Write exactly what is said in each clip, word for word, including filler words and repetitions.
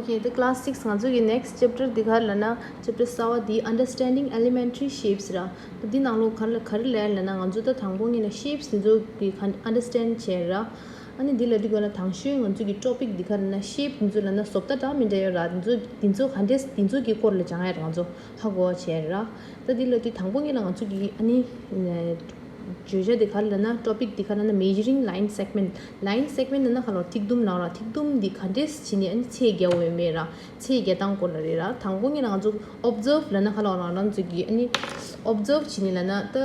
Okay, the class six ང་ཚོ་གི་next chapter འདི་ག་རེ་ལབ་ན། chapter གསར་པ་འདི་understanding elementary shapes ར། ད་འདི་ནང་ལོགས་ག་རེ་ལ་ག་རེ་ལབ་ལབ་ན། ང་ཚོ་ད་དང་པོ་ཉིད་ལ་shapes འདི་ཚོ་གི་understand བྱས་ར། ཨ་ནི་འདི་ལ་འདི་ག་ལ་དང་ཤོས་ང་ཚོ་གི་topic འདི་ག་རེ་ལབ་ན། shape འདི་ཚོ་ལབ་ན་བཟོ་ལྟ་འདྲ་མི་འདྲ་ཡོད་ར། འདི་ཚོ་འདི་ཚོ་ག་འདྲས་འདི་ཚོ་གི་སྐོར་ལ་སྦྱང་ཡ་ར། ང་ཚོ་ཧ་གོ་བྱས་ར། ད་འདི་ལ་འདི་དང་པོ་ཉིད་ལ་ང་ཚོ་གི་ཨ་ནི་བརྗོད་བྱ་འདི་ག་རེ་ལབ་ན། topic འདི་ག་རེ་ལབ་ན། measuring line segment. Line segment ལབ་ན་ག་ལ་ཐིག་དུམ་ལབ་ར། ཐིག་དུམ་འདི་ག་འདྲས་བྱས་ནས་ཨ་ནི་ཚད་རྒྱག་འོས་མེད་ར། ཚད་རྒྱག་སྟངས་སྐོར་ལ་རེད་ར། དང་པོ་ཉིད་ལ་ང་ཚོ་observe ལབ་ན་ག་ལ་རང་རང་ཚོ་གི་ཨ་ནི་observe བྱས་ནས་ལབ་ན་ད་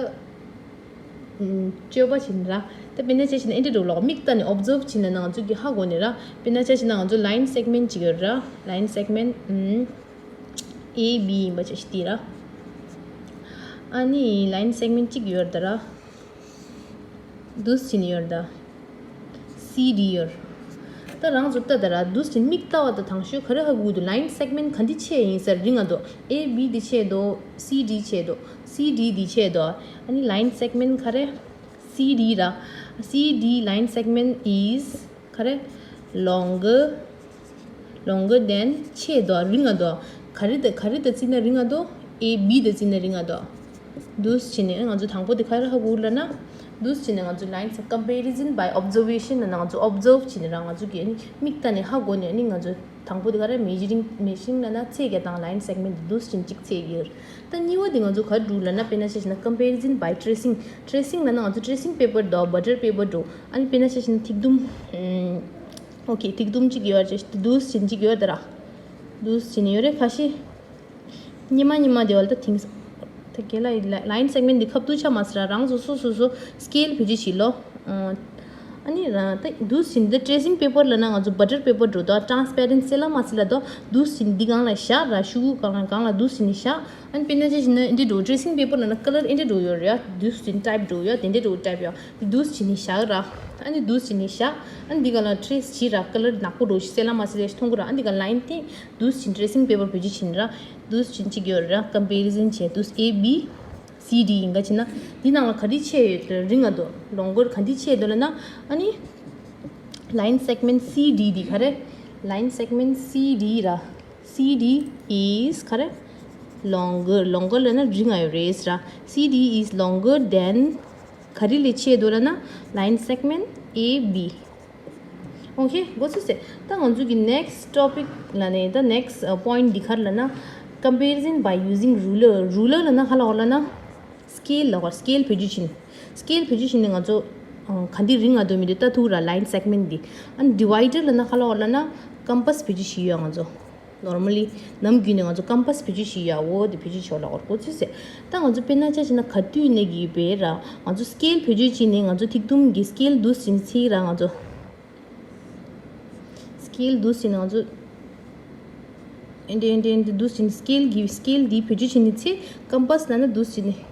ཨམ་དཔྱད་པ་བྱས་ནས་ར། ད་དཔེར་ན་ཆ་བཞག་ན་ཨེ་འདྲ་འགྲོ་ལོག་མིག་ལྟ་ནས་observe བྱས་ནས་ན་ང་ཚོ་གི་ཧ་གོ་ནས་ར། དཔེར་ན་ཆ་བཞག་ན་ང་ཚོ་line segment ཅིག་ཡོད་ར། line segment ཨམ། A B ཡིན་པ་ཅིག་དེ་ར། ཨ་ནི་line segment གཅིག་ཡོད་ད་ར། འདུག་སེ་བྱས་ནས་ཡོད་ད། C D ཡོད། ད་རང་ཚོ་ལྟ་ད་ར། འདུག་སེ་བྱས་ནས་མིག་ལྟ་བ་ད་དང་ཤོས་ག་རེ་ཧ་གོ་གི་འདུག line segment ག་འདི་ཆེ་ཡིན་ཟེར། རིང་ང་འདུག A B འདི་ཆེ་འདུག C D ཆེ་འདུག C D འདི་ཆེ་འདུག་ཨ་ནི་line segment ག་རེ། C D ར། C D line segment is ག་རེ། longer, longer than ཆེ་དོ། རིང་ང་དོ། ག་རེ་དང་ག་རེ་དང་བརྩིས་ན་རིང་ང་དོ། A B དང་བརྩིས་ན་རིང་ང་དོ། འདུག་སེ་བྱས་ནས་ང་ཚོ་དང་པོ་དེ་ག་རེ་ཧ་གོ་ལབ་ན། འདུག་སེ་བྱས་ནས་ང་ཚོ་line comparison by observation ལབ་ན་ང་ཚོ་observe བྱས་ནས་རང་ང་ཚོ་གི་ཨ་ནི་མིག་ལྟ་ནས་ཧ་གོ་ནས་ཨ་ནི་ང་ཚོ་དང་པོ་དེ་ག་རེ་measuring, measuring ལབ་ན་ཚད་རྒྱག་སྟངས། line segment འདུག་སེ་བྱས་ནས་གཅིག་ཚད་རྒྱག་ད་གཉིས་པ་དེ་ང་ཚོ་ག་རེ་འདུག་ལབ་ན། དཔེར་ན་ཆ་བཞག་ན་comparison by tracing. tracing ལབ་ན་ང་ཚོ་tracing paper དོ། butter paper འགྲོ། ཨ་ནི་དཔེར་ན་ཆ་བཞག་ན་ཐིག་དུམ། ཨོ་ཁེ། ཐིག་དུམ་གཅིག་ཡོད་རེད། འདུག་སེ་བྱས་ནས་གཅིག་ཡོད་ད་ར། འདུག་སེ་བྱས་ནས་ཡོད་རེད། ཁ་ཤས་སྔོན་མ་སྔོན་མ་དེ་བ་ལ་ད་དེང་སང་ད་རྒན་ལགས་ལ་line segment འདི་ཁ་ཐུག་ཆ་མ་ཟེར་ར། རང་ཚོ་སོ་སོ་སོ་scale བེད་སྤྱོད་བྱེད་ལོ། ཨ་ནི་རང་ད་འདུག་སེ་བྱས་ནས་ད་tracing paper ལབ་ན་ང་ཚོ་butter paper འགྲོ་དོ། transparent སེ་ལ་མ་སེ་ལ་དོ། འདུག་སེ་བྱས་ནས་འདི་སྒང་ལ་བཞག་ར། ཤོག་གུ་སྒང་ལ་སྒང་ལ་འདུག་སེ་བྱས་ནས་བཞག་ཨ་ནི་དཔེར་ན་ཆ་བཞག་ན་འདི་འདྲ་འགྲོ། tracing paper ལབ་ན་color འདི་འདྲ་འགྲོ་ཡོད་རེད་ཡ། འདུག་སེ་བྱས་ནས་type འགྲོ་ཡ། དེ་འདྲ་འགྲོ་type ཡ། འདུག་སེ་བྱས་ནས་བཞག་ར། ཨ་ནི་འདུག་སེ་བྱས་ནས་བཞག་ཨ་ནི་འདི་ག་ལ་trace བྱེད་ར། color ནག་པོ་འགྲོ་ཞིག་སེ་ལ་མ་སེ་ལ་ཞིག་མཐོང་གི་ར། ཨ་ནི་འདི་ག་line དེ་འདུག་སེ་བྱས་ནས་tracing paper བེད་སྤྱོད་བྱས་ནས་ར། འདུག་སེ་བྱས་ནས་གཅིག་ཡོད་ར། comparison བྱས། འདུག་སེ་A B C D ཡིན་ག་བྱས་ན་འདི་ནང་ལ་ག་འདི་ཆེ་ཡོད་རིང་ང་དོ། longer ག་འདི་ཆེ་དོ་ལབ་ན། ཨ་ནི་line segment C D འདི་ག་རེ། line segment C D ར། C D is ག་རེ། longer. longer ལབ་ན་རིང་ང་ཡོད་རེད་ར། C D is longer than ག་རེ་ལས་ཆེ་དོ་ལབ་ན་line segment A B. ཨོ་ཁེ། འགོ་ཚུགས་སེ། ད་ང་ཚོ་གི་next topic ལབ་ནས་ད་next point འདི་ག་རེ་ལབ་ན། comparison by using ruler. ruler ལབ་ན་ག་ལབ་ལབ་ན། scale ལབ་ཀྱི་ཡོད། scale བེད་སྤྱོད་བྱས་ནས། scale བེད་སྤྱོད་བྱས་ནས་ང་ཚོ་ག་འདི་རིང་ང་དོ་མི་དོ་ལྟ་ཐུབ་ར། line segment འདི། ཨ་ནི་divider ལབ་ན་ག་ལབ་ལབ་ན་compass བེད་སྤྱོད་བྱེད་ཡོད་ང་ཚོ། normally ནམ་རྒྱུན་ནས་ང་ཚོ་compass བེད་སྤྱོད་བྱེད་ཡ་འོ་དེ་བེད་སྤྱོད་བྱེད་ལ་འགོར་གོ་ཚུལ་ཟེར། ད་ང་ཚོ་དཔེར་ན་ཆ་བཞག་ན་ག་དུས་ནས་ཀྱི་བེ་ར། ང་ཚོ་scale བེད་སྤྱོད་བྱས་ནས་ང་ཚོ་ཐིག་དུམ་གྱི་scale འདུག་སེ་བྱས་ནས་ཚིག་ར། ང་ཚོ་scale འདུག་སེ་བྱས་ནས་ང་ཚོ་ཨེ་འདྲ་ཨེ་འདྲ་ཨེ་འདྲ་འདུག་སེ་བྱས་ནས་scale གྱི་scale འདི་བེད་སྤྱོད་བྱས་ནས་ཚེ། compass ལབ་ན་འདུག་སེ་བྱས་ནས།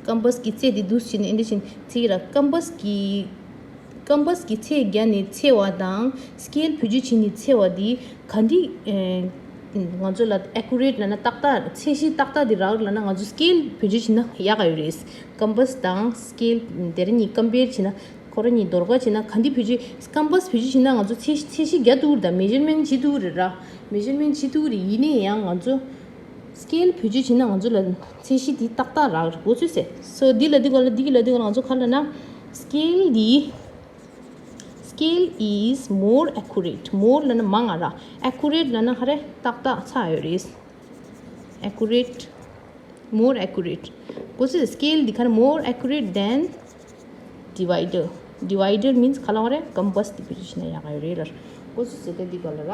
compass གི་ཚད་དེ་འདུག་སེ་བྱས་ནས་ཨེ་འདྲ་བྱས་ནས་ཚིག་ར། compass གི་compass གི་ཚད་བརྒྱབ་ནས་ཚེ་བ་དང་scale བེད་སྤྱོད་བྱས་ནས་ཚེ་བ་དེ་ག་འདི་ཨེ་ང་ཚོ་ལ་accurate ལབ་ན་ཏག་ཏག་ཚད་གཞི་ཏག་ཏག་དེ་རག་ལབ་ན་ང་ཚོ་scale བེད་སྤྱོད་བྱས་ན་ཡག་ག་ཡོད་རེད། compass དང་scale དེ་ར་གཉིས་compare བྱས་ན་ཁོ་ར་གཉིས་བསྡུར་བ་བྱས་ན་ག་འདི་བེད་སྤྱོད། compass བེད་སྤྱོད་བྱས་ན་ང་ཚོ་ཚད་ཚད་གཞི་རྒྱག་ཐུབ་རེད། ད་measurement བྱེད་ཐུབ་རེད་ར། measurement བྱེད་ཐུབ་རེད། ཡིན་ནའི་ཡང་ང་ཚོ་scale བེད་སྤྱོད་བྱས་ན་ང་ཚོ་ལ་ཚད་གཞི་དེ་ཏག་ཏག་རག་རེད་གོ་ཚུལ་ཟེར། so འདི་ལ་འདི་ག་ལ་འདི་ག་ལ་འདི་ག་ལ་ང་ཚོ་ག་ལབ་ན། scale འདི། scale is more accurate. more ལབ་ན་མང་ང་ར། accurate ལབ་ན་ག་རེ་ཏག་ཏག་ཆགས་ཡོད་རེད། accurate, more accurate. གོ་ཚུལ། scale འདི་ག་རེ་more accurate than divider. divider means ག་ལབ་རེད། compass འདི་བེད་སྤྱོད་བྱས་ན་ཡག་ག་ཡོད་རེད་ལ། གོ་ཚུལ་ཟེར་ཏེ་འདི་ག་ལ་ར།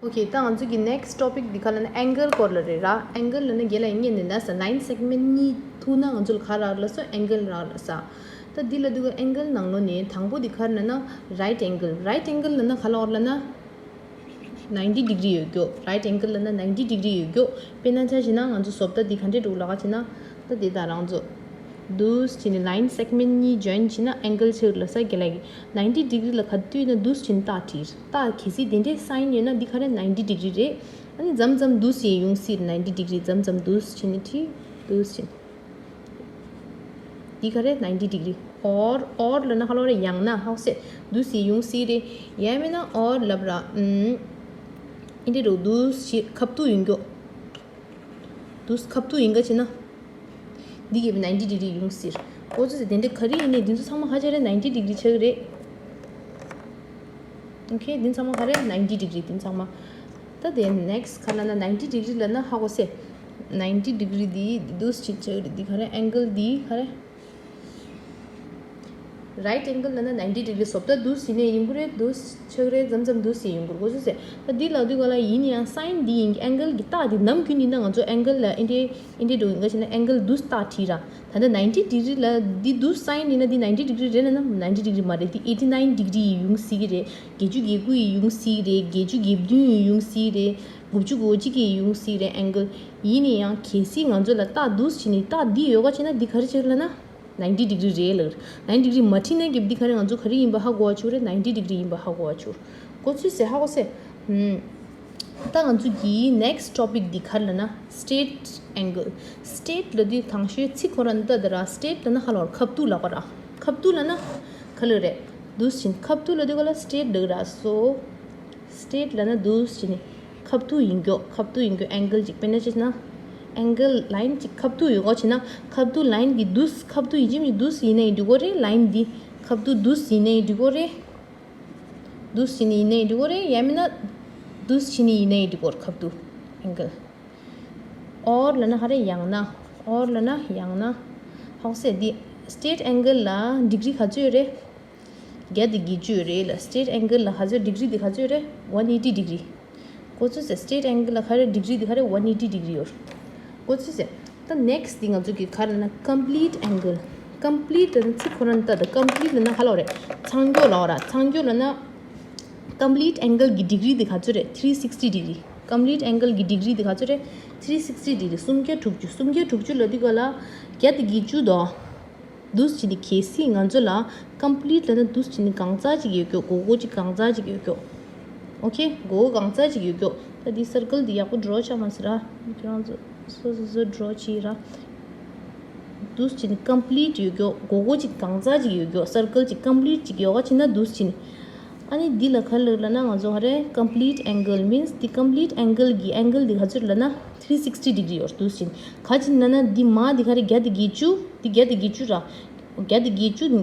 ཨོ་ཁེ། ད་ང་ཚོ་གི་next topic འདི་ག་ལབ་ན་angle སྐོར་ལ་རེད་ར། angle ལབ་ན་རྒན་ལགས་ཡིན་ངེས་ནས་ད་ས་line segment གཉིས་ཐུག་ན་ང་ཚོ་ལ་ག་རག་ལ་སོ། angle རག་ལ་ས། ད་འདི་ལ་འདུག angle ནང་ལོགས་ནས་དང་པོ་འདི་ག་རེ་ལབ་ན་right angle. right angle ལབ་ན་ག་ལབ་ལབ་ན་ninety degree ཡོད་རྒྱུ། right angle ལབ་ན་ninety degree ཡོད་རྒྱུ། དཔེར་ན་ཆ་བཞག་ན་ང་ཚོ་བཟོ་ལྟ་འདི་ག་འདྲས་འདུག་ལབ་ཀ་བྱས་ན། ད་འདི་ད་རང་ཚོ་འདུག་སེ་བྱས་ནས་line segment གཉིས་join བྱས་ན་angle ཆགས་ལ་ས། རྒན་ལགས་ཀྱིས་ninety degree ལ་ག་དུས་ན་འདུག་སེ་བྱས་ནས་རྟགས་བྲིས། རྟགས་གལ་སྲིད་དེ་འདྲའི་sign ཡོད་ན་འདི་ག་རེ་ninety degree རེད། ཨ་ནི་མཚམས་མཚམས་འདུག་སེ་ཡོང་སྲིད། ninety degree མཚམས་མཚམས་འདུག་སེ་བྱས་ནས་བྲིས། འདུག་སེ་བྱས་ནས། འདི་ག་རེ་ninety degree། or or ལབ་ན་ཧ་ལོ་རེ་ཡང་ན་ཧོག་སེ་འདུག་སེ་ཡོང་སྲིད་རེད། ཡང་མིན་ན་or ལབ་ར། ཨུམ། ཨིན་དེ་རུ་འདུག་སེ་ཁབ་ཏུ་ཡོང་རྒྱུ། འདུག་སེ་ཁབ་ཏུ་ཡིན་ག་ཅེ་ན། འདི་གི་ninety degree ཡོང་སྲིད། ཨོ་ཙི་ཙི་དེ་འདྲ་ག་རེ་ཡིན་ནའི་འདི་ཚོ་ཚང་མ་ཧ་ཅང་རེ་ninety degree ཆགས་རེད། ཨོ་ཁེ། འདི་ཚང་མ་ག་རེ་ninety degree འདི་ཚང་མ། ད་དེ་next ག་ལབ་ན་ninety degree ལབ་ན་ཧ་གོ་སེ། ninety degree འདི་འདུག་སེ་ཆགས་རེད། འདི་ག་རེ་angle འདི་ག་རེ། right angle ལབ་ན་ninety degree སོབ་ད་འདུག་སེ་ནས་ཡིན་དགོས་རེད། འདུག་སེ་ཆགས་རེད། མཚམས་མཚམས་འདུག་སེ་ཡིན་དགོས་གོ་ཚོད་ཟེར། ད་འདི་ལ་དུས་ག་ལ་ཡིན་ཡང་sine འདི་ཡིན་གྱི་angle གི་རྟགས་འདི་ནམ་རྒྱུན་ཡིན་ན་ང་ཚོ་angle ལ་ཨིན་དེ་ཨིན་དེ་འགྲོ་ཡིན་ག་ཕྱིན་ན་angle འདུག་སེ་རྟགས་བྲིས་ར། ད་ལྟ་ninety degree ལ་འདི་འདུག་sine ཡིན་ན་འདི་ninety degree རེད་ལབ་ན་ninety degree མ་རེད། འདི་eighty nine degree ཡིས་ཡོང་སྲིད་ཀྱི་རེད། བརྒྱད་ཅུ་གྱ་དགུ་ཡིས་ཡོང་སྲིད་ཀྱི་རེད། བརྒྱད་ཅུ་གྱ་བདུན་ཡིས་ཡོང་སྲིད་ཀྱི་རེད། དགུ་བཅུ་གོ་གཅིག་གིས་ཡོང་སྲིད་རེད་angle། ཡིན་ན་ཡང་གལ་སྲིད་ང་ཚོ་ལ་རྟགས་འདུག་སེ་བྱས་ནས་རྟགས་འདི་ཡོད་ག་ཕྱིན་ན་འདི་ག་རེ་ཆགས་ལབ་ན། ninety degree རེད་ལབ། ninety degree མ་བྲིས་ན་གི་འདི་ག་རེ་ང་ཚོ་ག་རེ་ཡིན་པ་ཧ་གོ་བ་ཆོག་རེད། ninety degree ཡིན་པ་ཧ་གོ་བ་ཆོག་གོ་ཚོད་ཟེར། ཧ་གོ་སེ། ཧུམ། ད་ང་ཚོ་གི་next topic འདི་ག་རེ་ལབ་ན་straight angle། straight ལབ་དུས་དང་ཤོས་ཚིག་ཁོ་རང་འདི་ལྟ་དེ་ར། straight ལབ་ན་ཧ་ལོ་ར་ཁབ་ཏུ་ལབ་པ་ར། ཁབ་ཏུ་ལབ་ན་ག་ལབ་རེད། འདུག་སེ་བྱས་ཁབ་ཏུ་ལབ་དུས་ག་ལ་straight ལབ་ར། so straight ལབ་ན་འདུག་སེ་བྱས་ནས་ཁབ་ཏུ་ཡིན་རྒྱུ། ཁབ་ཏུ་ཡིན་རྒྱུ་angle ཅིག་དཔེར་ན་ཆ་བཞག་ན་angle line ཅིག་ཁབ་ཏུ་ཡོད་ག་ཕྱིན་ན་ཁབ་ཏུ་line གི་འདུག་སེ་ཁབ་ཏུ་ཡིན་གཅིག་མིན་གཅིག་འདུག་སེ་ཡིན་ན་ཡིན་འགྲིག་གོ་རེད། line འདི་ཁབ་ཏུ་འདུག་སེ་ཡིན་ན་ཡིན་འགྲིག་གོ་རེད། འདུག་སེ་བྱས་ནས་ཡིན་ན་ཡིན་འགྲིག་གོ་རེད། ཡང་མིན་ན་འདུག་སེ་བྱས་ནས་ཡིན་ན་ཡིན་འགྲིག་གོ་རེད། ཁབ་ཏུ་angle། or ལབ་ན་ག་རེ་ཡང་ན། or ལབ་ན་ཡང་ན། ཧོག་སེ་འདི་straight angle ལ་degree ག་ཚོད་རེད། བརྒྱ་དང་བརྒྱད་ཅུ་རེད་ལ། straight angle ལ་ག་ཚོད་degree འདི་ག་ཚོད་རེད། one eighty degree གོ་ཚོད་ཟེར། straight angle ལ་ག་རེ་degree འདི་ག་རེ་one eighty degree ཡོད་གོ་ཚོད་ཟེར། ད་next འདི་ང་ཚོ་གི་ག་རེ་ལབ་ན་complete angle། complete ལབ་ན་ཚིག་ཁོ་རང་ལྟ་ད། complete ལབ་ན་ཧ་ལོ་རེད། ཚང་རྒྱུ་ལབ་ར། ཚང་རྒྱུ་ལབ་ན། complete angle གི་degree འདི་ག་ཚོད་རེད། three sixty degree། complete angle གི་degree འདི་ག་ཚོད་རེད། three sixty degree། སུམ་བརྒྱ་དྲུག་ཅུ། སུམ་བརྒྱ་དྲུག་ཅུ་ལབ་དུས་ག་ལ་བརྒྱ་དང་བརྒྱད་ཅུ་དོ། འདུག་སེ་བྱས་ནས་གལ་སྲིད་ང་ཚོ་ལ་complete ལབ་ན་འདུག་སེ་བྱས་ནས་གང་ཙག་ཅིག་ཡོད་རྒྱུ། སྒོར་སྒོར་ཅིག་གང་ཙག་ཅིག་ཡོད་རྒྱུ། ཨོ་ཁེ། སྒོར་སྒོར་གང་ཙག་ཅིག་ཡོད་རྒྱུ། ད་འདི་circle འདི་ཡག་པོ་draw ཆགས་མ་སོང་ར། ཁྱེད་རང་ཚོ་སོ་སོ་སོ་draw བྱེད་ར། འདུག་སེ་བྱས་ནས་complete ཡོད་རྒྱུ། སྒོར་སྒོར་ཅིག་གང་ཙག་ཅིག་ཡོད་རྒྱུ། circle ཅིག་complete ཅིག་ཡོད་ག་ཕྱིན་ན་འདུག་སེ་བྱས་ནས། ཨ་ནི་འདི་ལ་ག་རེ་ལབ་ན་ང་ཚོ་ག་རེ་complete angle means འདི་complete angle གི་angle འདི་ག་ཚོད་ལབ་ན་three sixty degree ཡོད་འདུག་སེ་བྱས་ནས། ག་ཅི་ལབ་ན་འདི་མ་འདི་ག་རེ་བརྒྱ་དང་བརྒྱད་ཅུ། འདི་བརྒྱ་དང་བརྒྱད་ཅུ་ར། བརྒྱ་དང་བརྒྱད་ཅུ།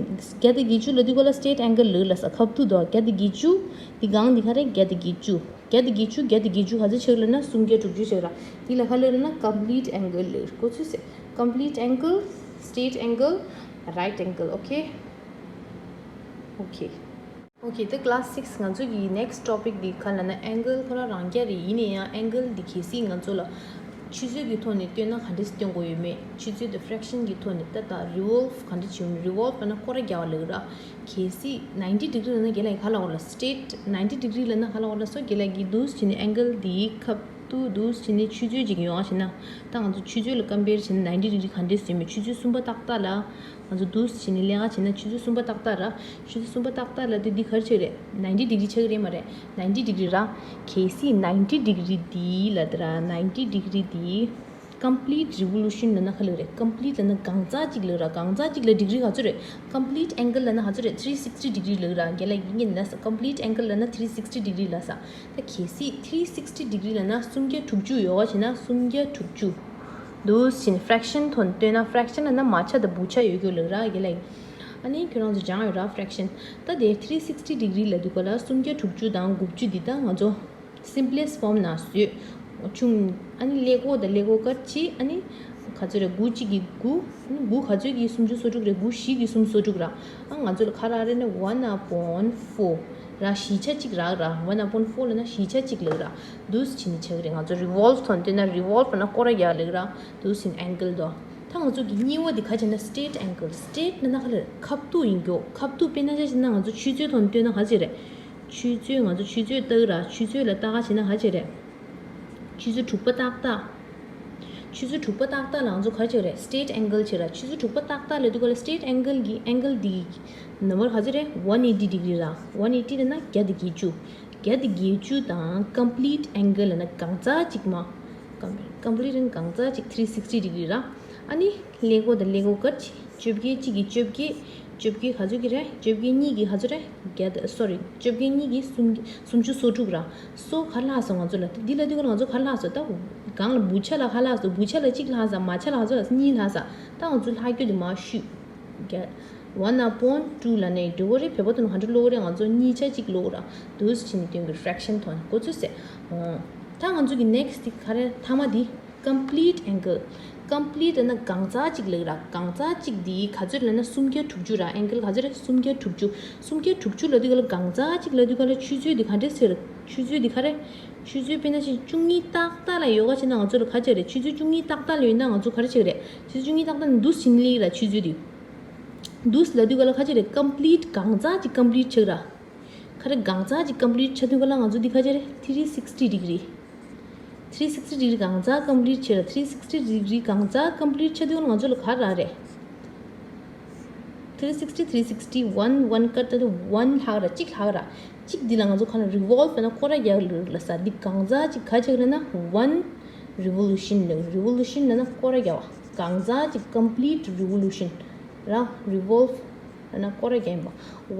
བརྒྱ་དང་བརྒྱད་ཅུ་ལབ་དུས་ག་ལ་straight angle ལབ་ལ་ས། ཁབ་ཏུ་དོ། བརྒྱ་དང་བརྒྱད་ཅུ། འདི་སྒང་འདི་ག་རེ་བརྒྱ་དང་བརྒྱད་ཅུ། བརྒྱ་དང་བརྒྱད་ཅུ། བརྒྱ་དང་བརྒྱད་ཅུ་ག་ཚོད་ཆགས་ལབ་ན་སུམ་བརྒྱ་དྲུག་ཅུ་ཆགས་ར། འདི་ལ་ག་ལབ་ལབ་ན་complete angle ལབ་གོ་ཚོད་ཟེར། complete angle, straight angle, right angle. okay okay okay ད་class six ང་ཚོ་གི་next topic འདི་ག་ལབ་ན་angle ཁོ་རང་རང་རྐྱ་རེད། ཡིན་ན་ཡང་angle འདི་གལ་སྲིད་ང་ཚོ་ལ་ཆུ་ཚོད་ཀྱི་ཐོག་ནས་སྟོན་ན་ག་འདྲས་སྟོན་དགོས་ཡོད་མེད། ཆུ་ཚོད་དེ་fraction གྱི་ཐོག་ནས་ད་ད་revolve ག་འདྲས་བྱེད་ཡོད་མེད། revolve ལབ་ན་སྐོར་ར་རྒྱག་པ་ལབ་ར། གལ་སྲིད་ninety degree ལབ་ན་རྒན་ལགས་ག་ལབ་དགོས་རེད། straight ninety degree ལབ་ན་ག་ལབ་དགོས་རེད། སོ་རྒན་ལགས་ཀྱིས་འདུག་སེ་བྱས་ནས་angle འདིའི་ཁབ་ཏུ་འདུག་སེ་བྱས་ནས་ཆུ་ཚོད་ཅིག་ཡོང་བ་བྱས་ན། ད་ང་ཚོ་ཆུ་ཚོད་ལ་compare བྱས་ན་ninety degree ག་འདྲས་བཟོས་མེད། ཆུ་ཚོད་གསུམ་པ་ཏག་ཏག་ལ། ང་ཚོ་འདུག་སེ་བྱས་ནས་ལེན་ག་བྱས་ན་ཆུ་ཚོད་གསུམ་པ་ཏག་ཏག་ར། ཆུ་ཚོད་གསུམ་པ་ཏག་ཏག་ལ་དེ་འདི་ག་རེ་ཆགས་རེད། ninety degree ཆགས་རེད་མ་རེད། ninety degree ར། གལ་སྲིད་ninety degree འདི་ལ་དེ་ར་ninety degree འདི་complete revolution ལབ་ན་ག་ལབ་རེད། complete ལབ་ན་གང་ཙག་ཅིག་ལབ་ར། གང་ཙག་ཅིག་ལ་degree ག་ཚོད་རེད། complete angle ལབ་ན་ག་ཚོད་རེད། three sixty degree ལབ་ར། རྒན་ལགས་ཡིན་གྱི་ན་complete angle ལབ་ན་three sixty degree ལབ་ས། ད་གལ་སྲིད་three sixty degree ལབ་ན་སུམ་བརྒྱ་དྲུག་ཅུ་ཡོད་པ་བྱས་ན་སུམ་བརྒྱ་དྲུག་ཅུ། འདུག་སེ་བྱས་ནས་fraction ཐོག་ནས་སྟོན་ན། fraction ལབ་ན་མ་ཆ་དང་བུ་ཆ་ཡོད་རྒྱུ་ལབ་ར་རྒན་ལགས། ཨ་ནི་ཁྱོད་རང་ཚོ་སྦྱངས་ཡོད་ར་fraction། ད་དེ་three sixty degree ལབ་དུས་ག་ལ་སུམ་བརྒྱ་དྲུག་ཅུ་དང་དགུ་བཅུ་འདི་ད་ང་ཚོ་simplest form ནང་བཟོས། ཆུང་ཨ་ནི་ཀླད་ཀོར་དང་ཀླད་ཀོར་ཀ་གཅིག་ཨ་ནི་ག་ཚོད་རེད། དགུ་གཅིག་གིས་དགུ། ཨ་ནི་དགུ་ག་ཚོད་ཀྱིས་སུམ་ཅུ་སོ་དྲུག་རེད། དགུ་བཞི་གིས་སུམ་སོ་དྲུག་ར། ཨ་ང་ཚོ་ལ་ག་རག་རེད་ན་one upon four ར། བཞི་ཆ་གཅིག་རག་ར། one upon four ལབ་ན་བཞི་ཆ་གཅིག་ལབ་ར། འདུག་སེ་བྱས་ནས་ཆགས་རེད། ང་ཚོ་revolve ཐོག་ནས་སྟོན་ན་revolve ལབ་ན་སྐོར་ར་རྒྱག་ལབ་ར། འདུག་སེ་angle དོ། ད་ང་ཚོ་གི་གཉིས་པ་འདི་ག་བྱས་ན་straight angle། straight ལབ་ན་ག་ལབ་རེད། ཁབ་ཏུ་ཡིན་རྒྱུ། ཁབ་ཏུ་དཔེར་ན་ཆ་བཞག་ན་ང་ཚོ་ཆུ་ཚོད་ཐོག་ནས་སྟོན་ན་ག་ཚོད་རེད། ཆུ་ཚོད་ང་ཚོ་ཆུ་ཚོད་ལྟ་གི་ར། ཆུ་ཚོད་ལ་ལྟ་ག་བྱས་ན་ག་ཚོད་རེད། ཆུ་ཚོད་དྲུག་པ་ཏག་ཏག་ཆུ་ཚོད་དྲུག་པ་ཏག་ཏག་ལ་ང་ཚོ་ག་རེ་བྱེད་རེད། straight angle བྱེད་ར། ཆུ་ཚོད་དྲུག་པ་ཏག་ཏག་ལབ་དུས་ག་ལ་straight angle གི་angle འདི་གི་number ག་ཚོད་རེད། one eighty degree ར། one eighty ལབ་ན་བརྒྱ་དང་བརྒྱད་ཅུ། བརྒྱ་དང་བརྒྱད་ཅུ་དང་complete angle ལབ་ན་གང་ཙག་ཅིག་མ། complete angle གང་ཙག་ཅིག three sixty degree ར། ཨ་ནི་ཀླད་ཀོར་དང་ཀླད་ཀོར་ཀ་གཅིག་བཅོ་བརྒྱད་གཅིག་གིས་བཅོ་བརྒྱད། བཅོ་བརྒྱད་ག་ཚོད་ཀྱི་རེད། བཅོ་བརྒྱད་གཉིས་ཀྱི་ག་ཚོད་རེད། བརྒྱད། སོ་རི། བཅོ་བརྒྱད་གཉིས་ཀྱི་སུམ་སུམ་ཅུ་སོ་དྲུག་ར། སོ་ག་ལྷག་སོང་ང་ཚོ་ལ། ད་འདི་ལ་དུས་ཀ་ང་ཚོ་ག་ལྷག་སོང་། ད་གང་ལ་བུ་ཆ་ལ་ག་ལྷག་སོང་། བུ་ཆ་ལ་གཅིག་ལྷག་ས། མ་ཆ་ལ་ག་ཚོད་ལྷག་ས། གཉིས་ལྷག་ས། ད་ང་ཚོ་ལྷག་རྒྱུ་དེ་མར་བཤུས། བརྒྱད། One upon two ལབ་ནས་འགྲོ་གི་རེད། བོད་པ་ཐོག་ནས་ག་འདྲ་ཀློག་གི་རེད། ང་ཚོ་གཉིས་ཆ་གཅིག་ཀློག་ར། འདུག་སེ་བྱས་ནས་སྟོན་གྱི། fraction ཐོག་ནས་འགོ་ཚུགས་སེ། ད་ང་ཚོ་གི་next དེ་ག་རེ། མཐའ་མ་དེ། complete angle། complete ལབ་ན་གང་ཙག་ཅིག་ལབ་ར། གང་ཙག་ཅིག་འདི་ག་ཚོད་ལབ་ན་སུམ་བརྒྱ་དྲུག་ཅུ་ར། angle ག་ཚོད་རེད། སུམ་བརྒྱ་དྲུག་ཅུ། སུམ་བརྒྱ་དྲུག་ཅུ་ལབ་དུས་ག་ལ་གང་ཙག་ཅིག་ལབ་དུས་ག་ལ་ཆུ་ཚོད་འདི་ག་འདྲས་ཟེར། ཆུ་ཚོད་འདི་ག་རེ། ཆུ་ཚོད་དཔེར་ན་ཅིག་བཅུ་གཉིས་ཏག་ཏག་ལ་ཡོད་ག་བྱས་ན་ང་ཚོ་ལ་ག་ཅིག་རེད། ཆུ་ཚོད་བཅུ་གཉིས་ཏག་ཏག་ལ་ཡོད་ན་ང་ཚོ་ག་རེ་བྱེད་ཀྱི་རེད། ཆུ་ཚོད་བཅུ་གཉིས་ཏག་ཏག་ནི་འདུག་སེ་བྱས་ནས་སླེབས་ཀྱི་ར། ཆུ་ཚོད་འདི་འདུག་སེ་ལབ་དུས་ག་ལ་ག་ཅིག་རེད། complete གང་ཙག་ཅིག་complete ཆགས་ཀྱི་ར། ག་རེ། གང་ཙག་ཅིག་complete ཆགས་དུས་ག་ལ་ང་ཚོ་འདི་ག་ཅིག་རེད། three sixty degree། three sixty degree གང་ཙག་complete ཆགས་ར། three sixty degree གང་ཙག་complete ཆགས་དུས་ག་ལ་ང་ཚོ་ལ་ག་རག་རེད། three sixty three sixty one one ཀ་ད་དུ་one ལྷག་ར། གཅིག་ལྷག་ར། གཅིག་འདི་ལ་ང་ཚོ་ག་ལ་revolve ལབ་ན་སྐོར་ར་རྒྱག་ལབ་ས། འདི་གང་ཙག་ཅིག་ག་ཆགས་རེད་ན་one revolution ལབ། revolution ལབ་ན་སྐོར་ར་རྒྱག་པ། གང་ཙག་ཅིག་complete revolution ར། revolve ལབ་ན་སྐོར་ར་རྒྱག་ཡིན་པ།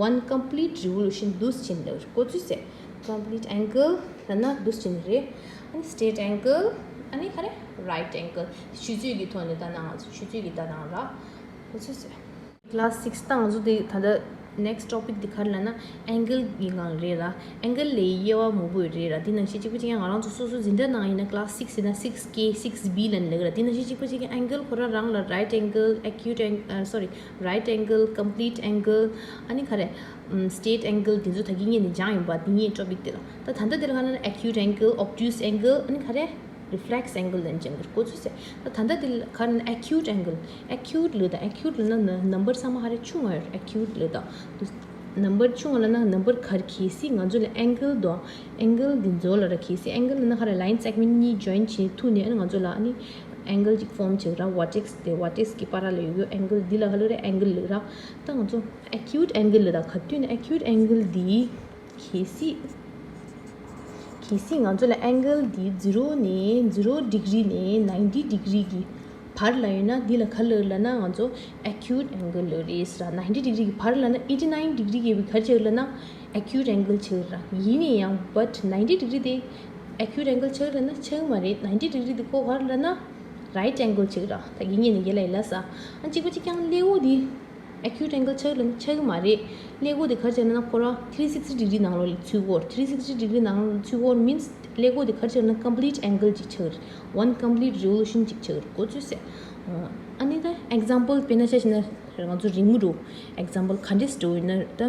One complete revolution འདུག་སེ་བྱས་ནས་ལབ། འགོ་ཚུགས་སེ། complete angle ལབ་ན་འདུག་སེ་བྱས་ནས་རེད། ཨ་ནི་straight angle། ཨ་ནི་ག་རེ། right angle། ཆུ་ཚོད་ཀྱི་ཐོག་ནས་ལྟ་ན་ང་ཚོ་ཆུ་ཚོད་ཀྱི་ལྟ་སྟངས་ར། འགོ་ཚུགས་སེ། class six ད་ང་ཚོ་དེ་ད་ལྟ་next topic དེ་ག་རེ་ལབ་ན་angle གི་སྒང་རེད་ལ། angle ལབ་དབྱེ་བ་མང་པོ་རེད་ལ། དེ་ནང་བཞིན་གཅིག་པ་གཅིག་རྐྱང་ང་རང་ཚོ་སོ་སོ་འཛིན་གྲྭ་ནང་ཡིན་ན་class six ཡིན་ན་six K six B ལབ་ནས་ལབ་ཀྱི་ར། དེ་ནང་བཞིན་གཅིག་པ་གཅིག་རྐྱང་angle ཁོ་རང་རང་ལ་right angle acute ang- ཨ་sorry right angle complete angle ཨ་ནི་ག་རེ། straight angle དེ་ཚོ་ད་གིན་ངས་ནས་སྦྱངས་ཡིན་པ། དེ་ངས་topic དེ་ལ་ད་ད་ལྟ་དེ་ལ་ག་རེ་ལབ་ན་acute angle obtuse angle ཨ་ནི་ག་རེ། reflex angle ལབ་ཅིག་འགོ་ཚུགས་སེ། ད་ད་ལྟ་དེ་ལ་ག་རེ་ན་acute angle། acute ལབ་དང་acute ལབ་ན་ན་number ཚང་མ་ག་རེ་ཆུང་བ་ཡོད། acute ལབ་དང་number ཆུང་བ་ལབ་ན་number ག་རེ། གལ་སྲིད་ང་ཚོ་ལ་angle དང་angle འདི་ཚོ་ལ་ར། གལ་སྲིད་angle ལབ་ན་ག་རེ། line segment གཉིས་join བྱས་ཐུག་ནས་ཨ་ནི་ང་ཚོ་ལ་ཨ་ནི་angle ཅིག་form བྱེད་ར། vertex དེ་vertex གི་བར་ལ་ཡོད་ཡོད་angle འདི་ལ་ག་རེ་ལབ་རེད། angle ལབ་ར། ད་ང་ཚོ་acute angle ལབ་དང་ག་དུས་ནས་acute angle འདི། གལ་སྲིད། གལ་སྲིད་ང་ཚོ་ལ་angle འདི་zero ནས་zero degree ནས་ninety degree གི་བར་ལ་ཡོད་ན་འདི་ལ་ག་ལབ་ལབ་ན་ང་ཚོ་acute angle ལབ་རེད་ཟེར་ར། ninety degree གི་བར་ལབ་ན་eighty nine degree གི་ག་རེ་ཆགས་ལབ་ན་acute angle ཆགས་ར། ཡིན་ན་ཡང་but ninety degree དེ་acute angle ཆགས་ལབ་ན་ཆགས་མ་རེད། ninety degree དེ་ཁོ་ག་རེ་ལབ་ན་right angle ཆགས་ར། ད་ཡིན་ངེས་ནས་རྒན་ལགས་ཡིན་ལ་ས། ཨ་གཅིག་པ་གཅིག་རྐྱང་ཀླད་ཀོར་འདི་acute angle ཆགས་ལབ་ན་ཆགས་མ་རེད། ཀླད་ཀོར་དེ་ག་རེ་ཆགས་ན་ཁོ་རང་three sixty degree ནང་ལོགས་ལ་ཚུད་ཀྱི་ཡོད་རེད། three sixty degree ནང་ལོགས་ལ་ཚུད་ཀྱི་ཡོད་རེད་means ཀླད་ཀོར་དེ་ག་རེ་ཆགས་ན་complete angle ཅིག་ཆགས་རེད། one complete revolution ཅིག་ཆགས་རེད། འགོ་ཚུགས་སེ། ཨ་ནི་ད་example དཔེར་ན་ཆ་བཞག་ན་ང་ཚོ་རི་མོ་འདྲ་example ག་འདྲས་འདྲ་ཡིན་ན་ད།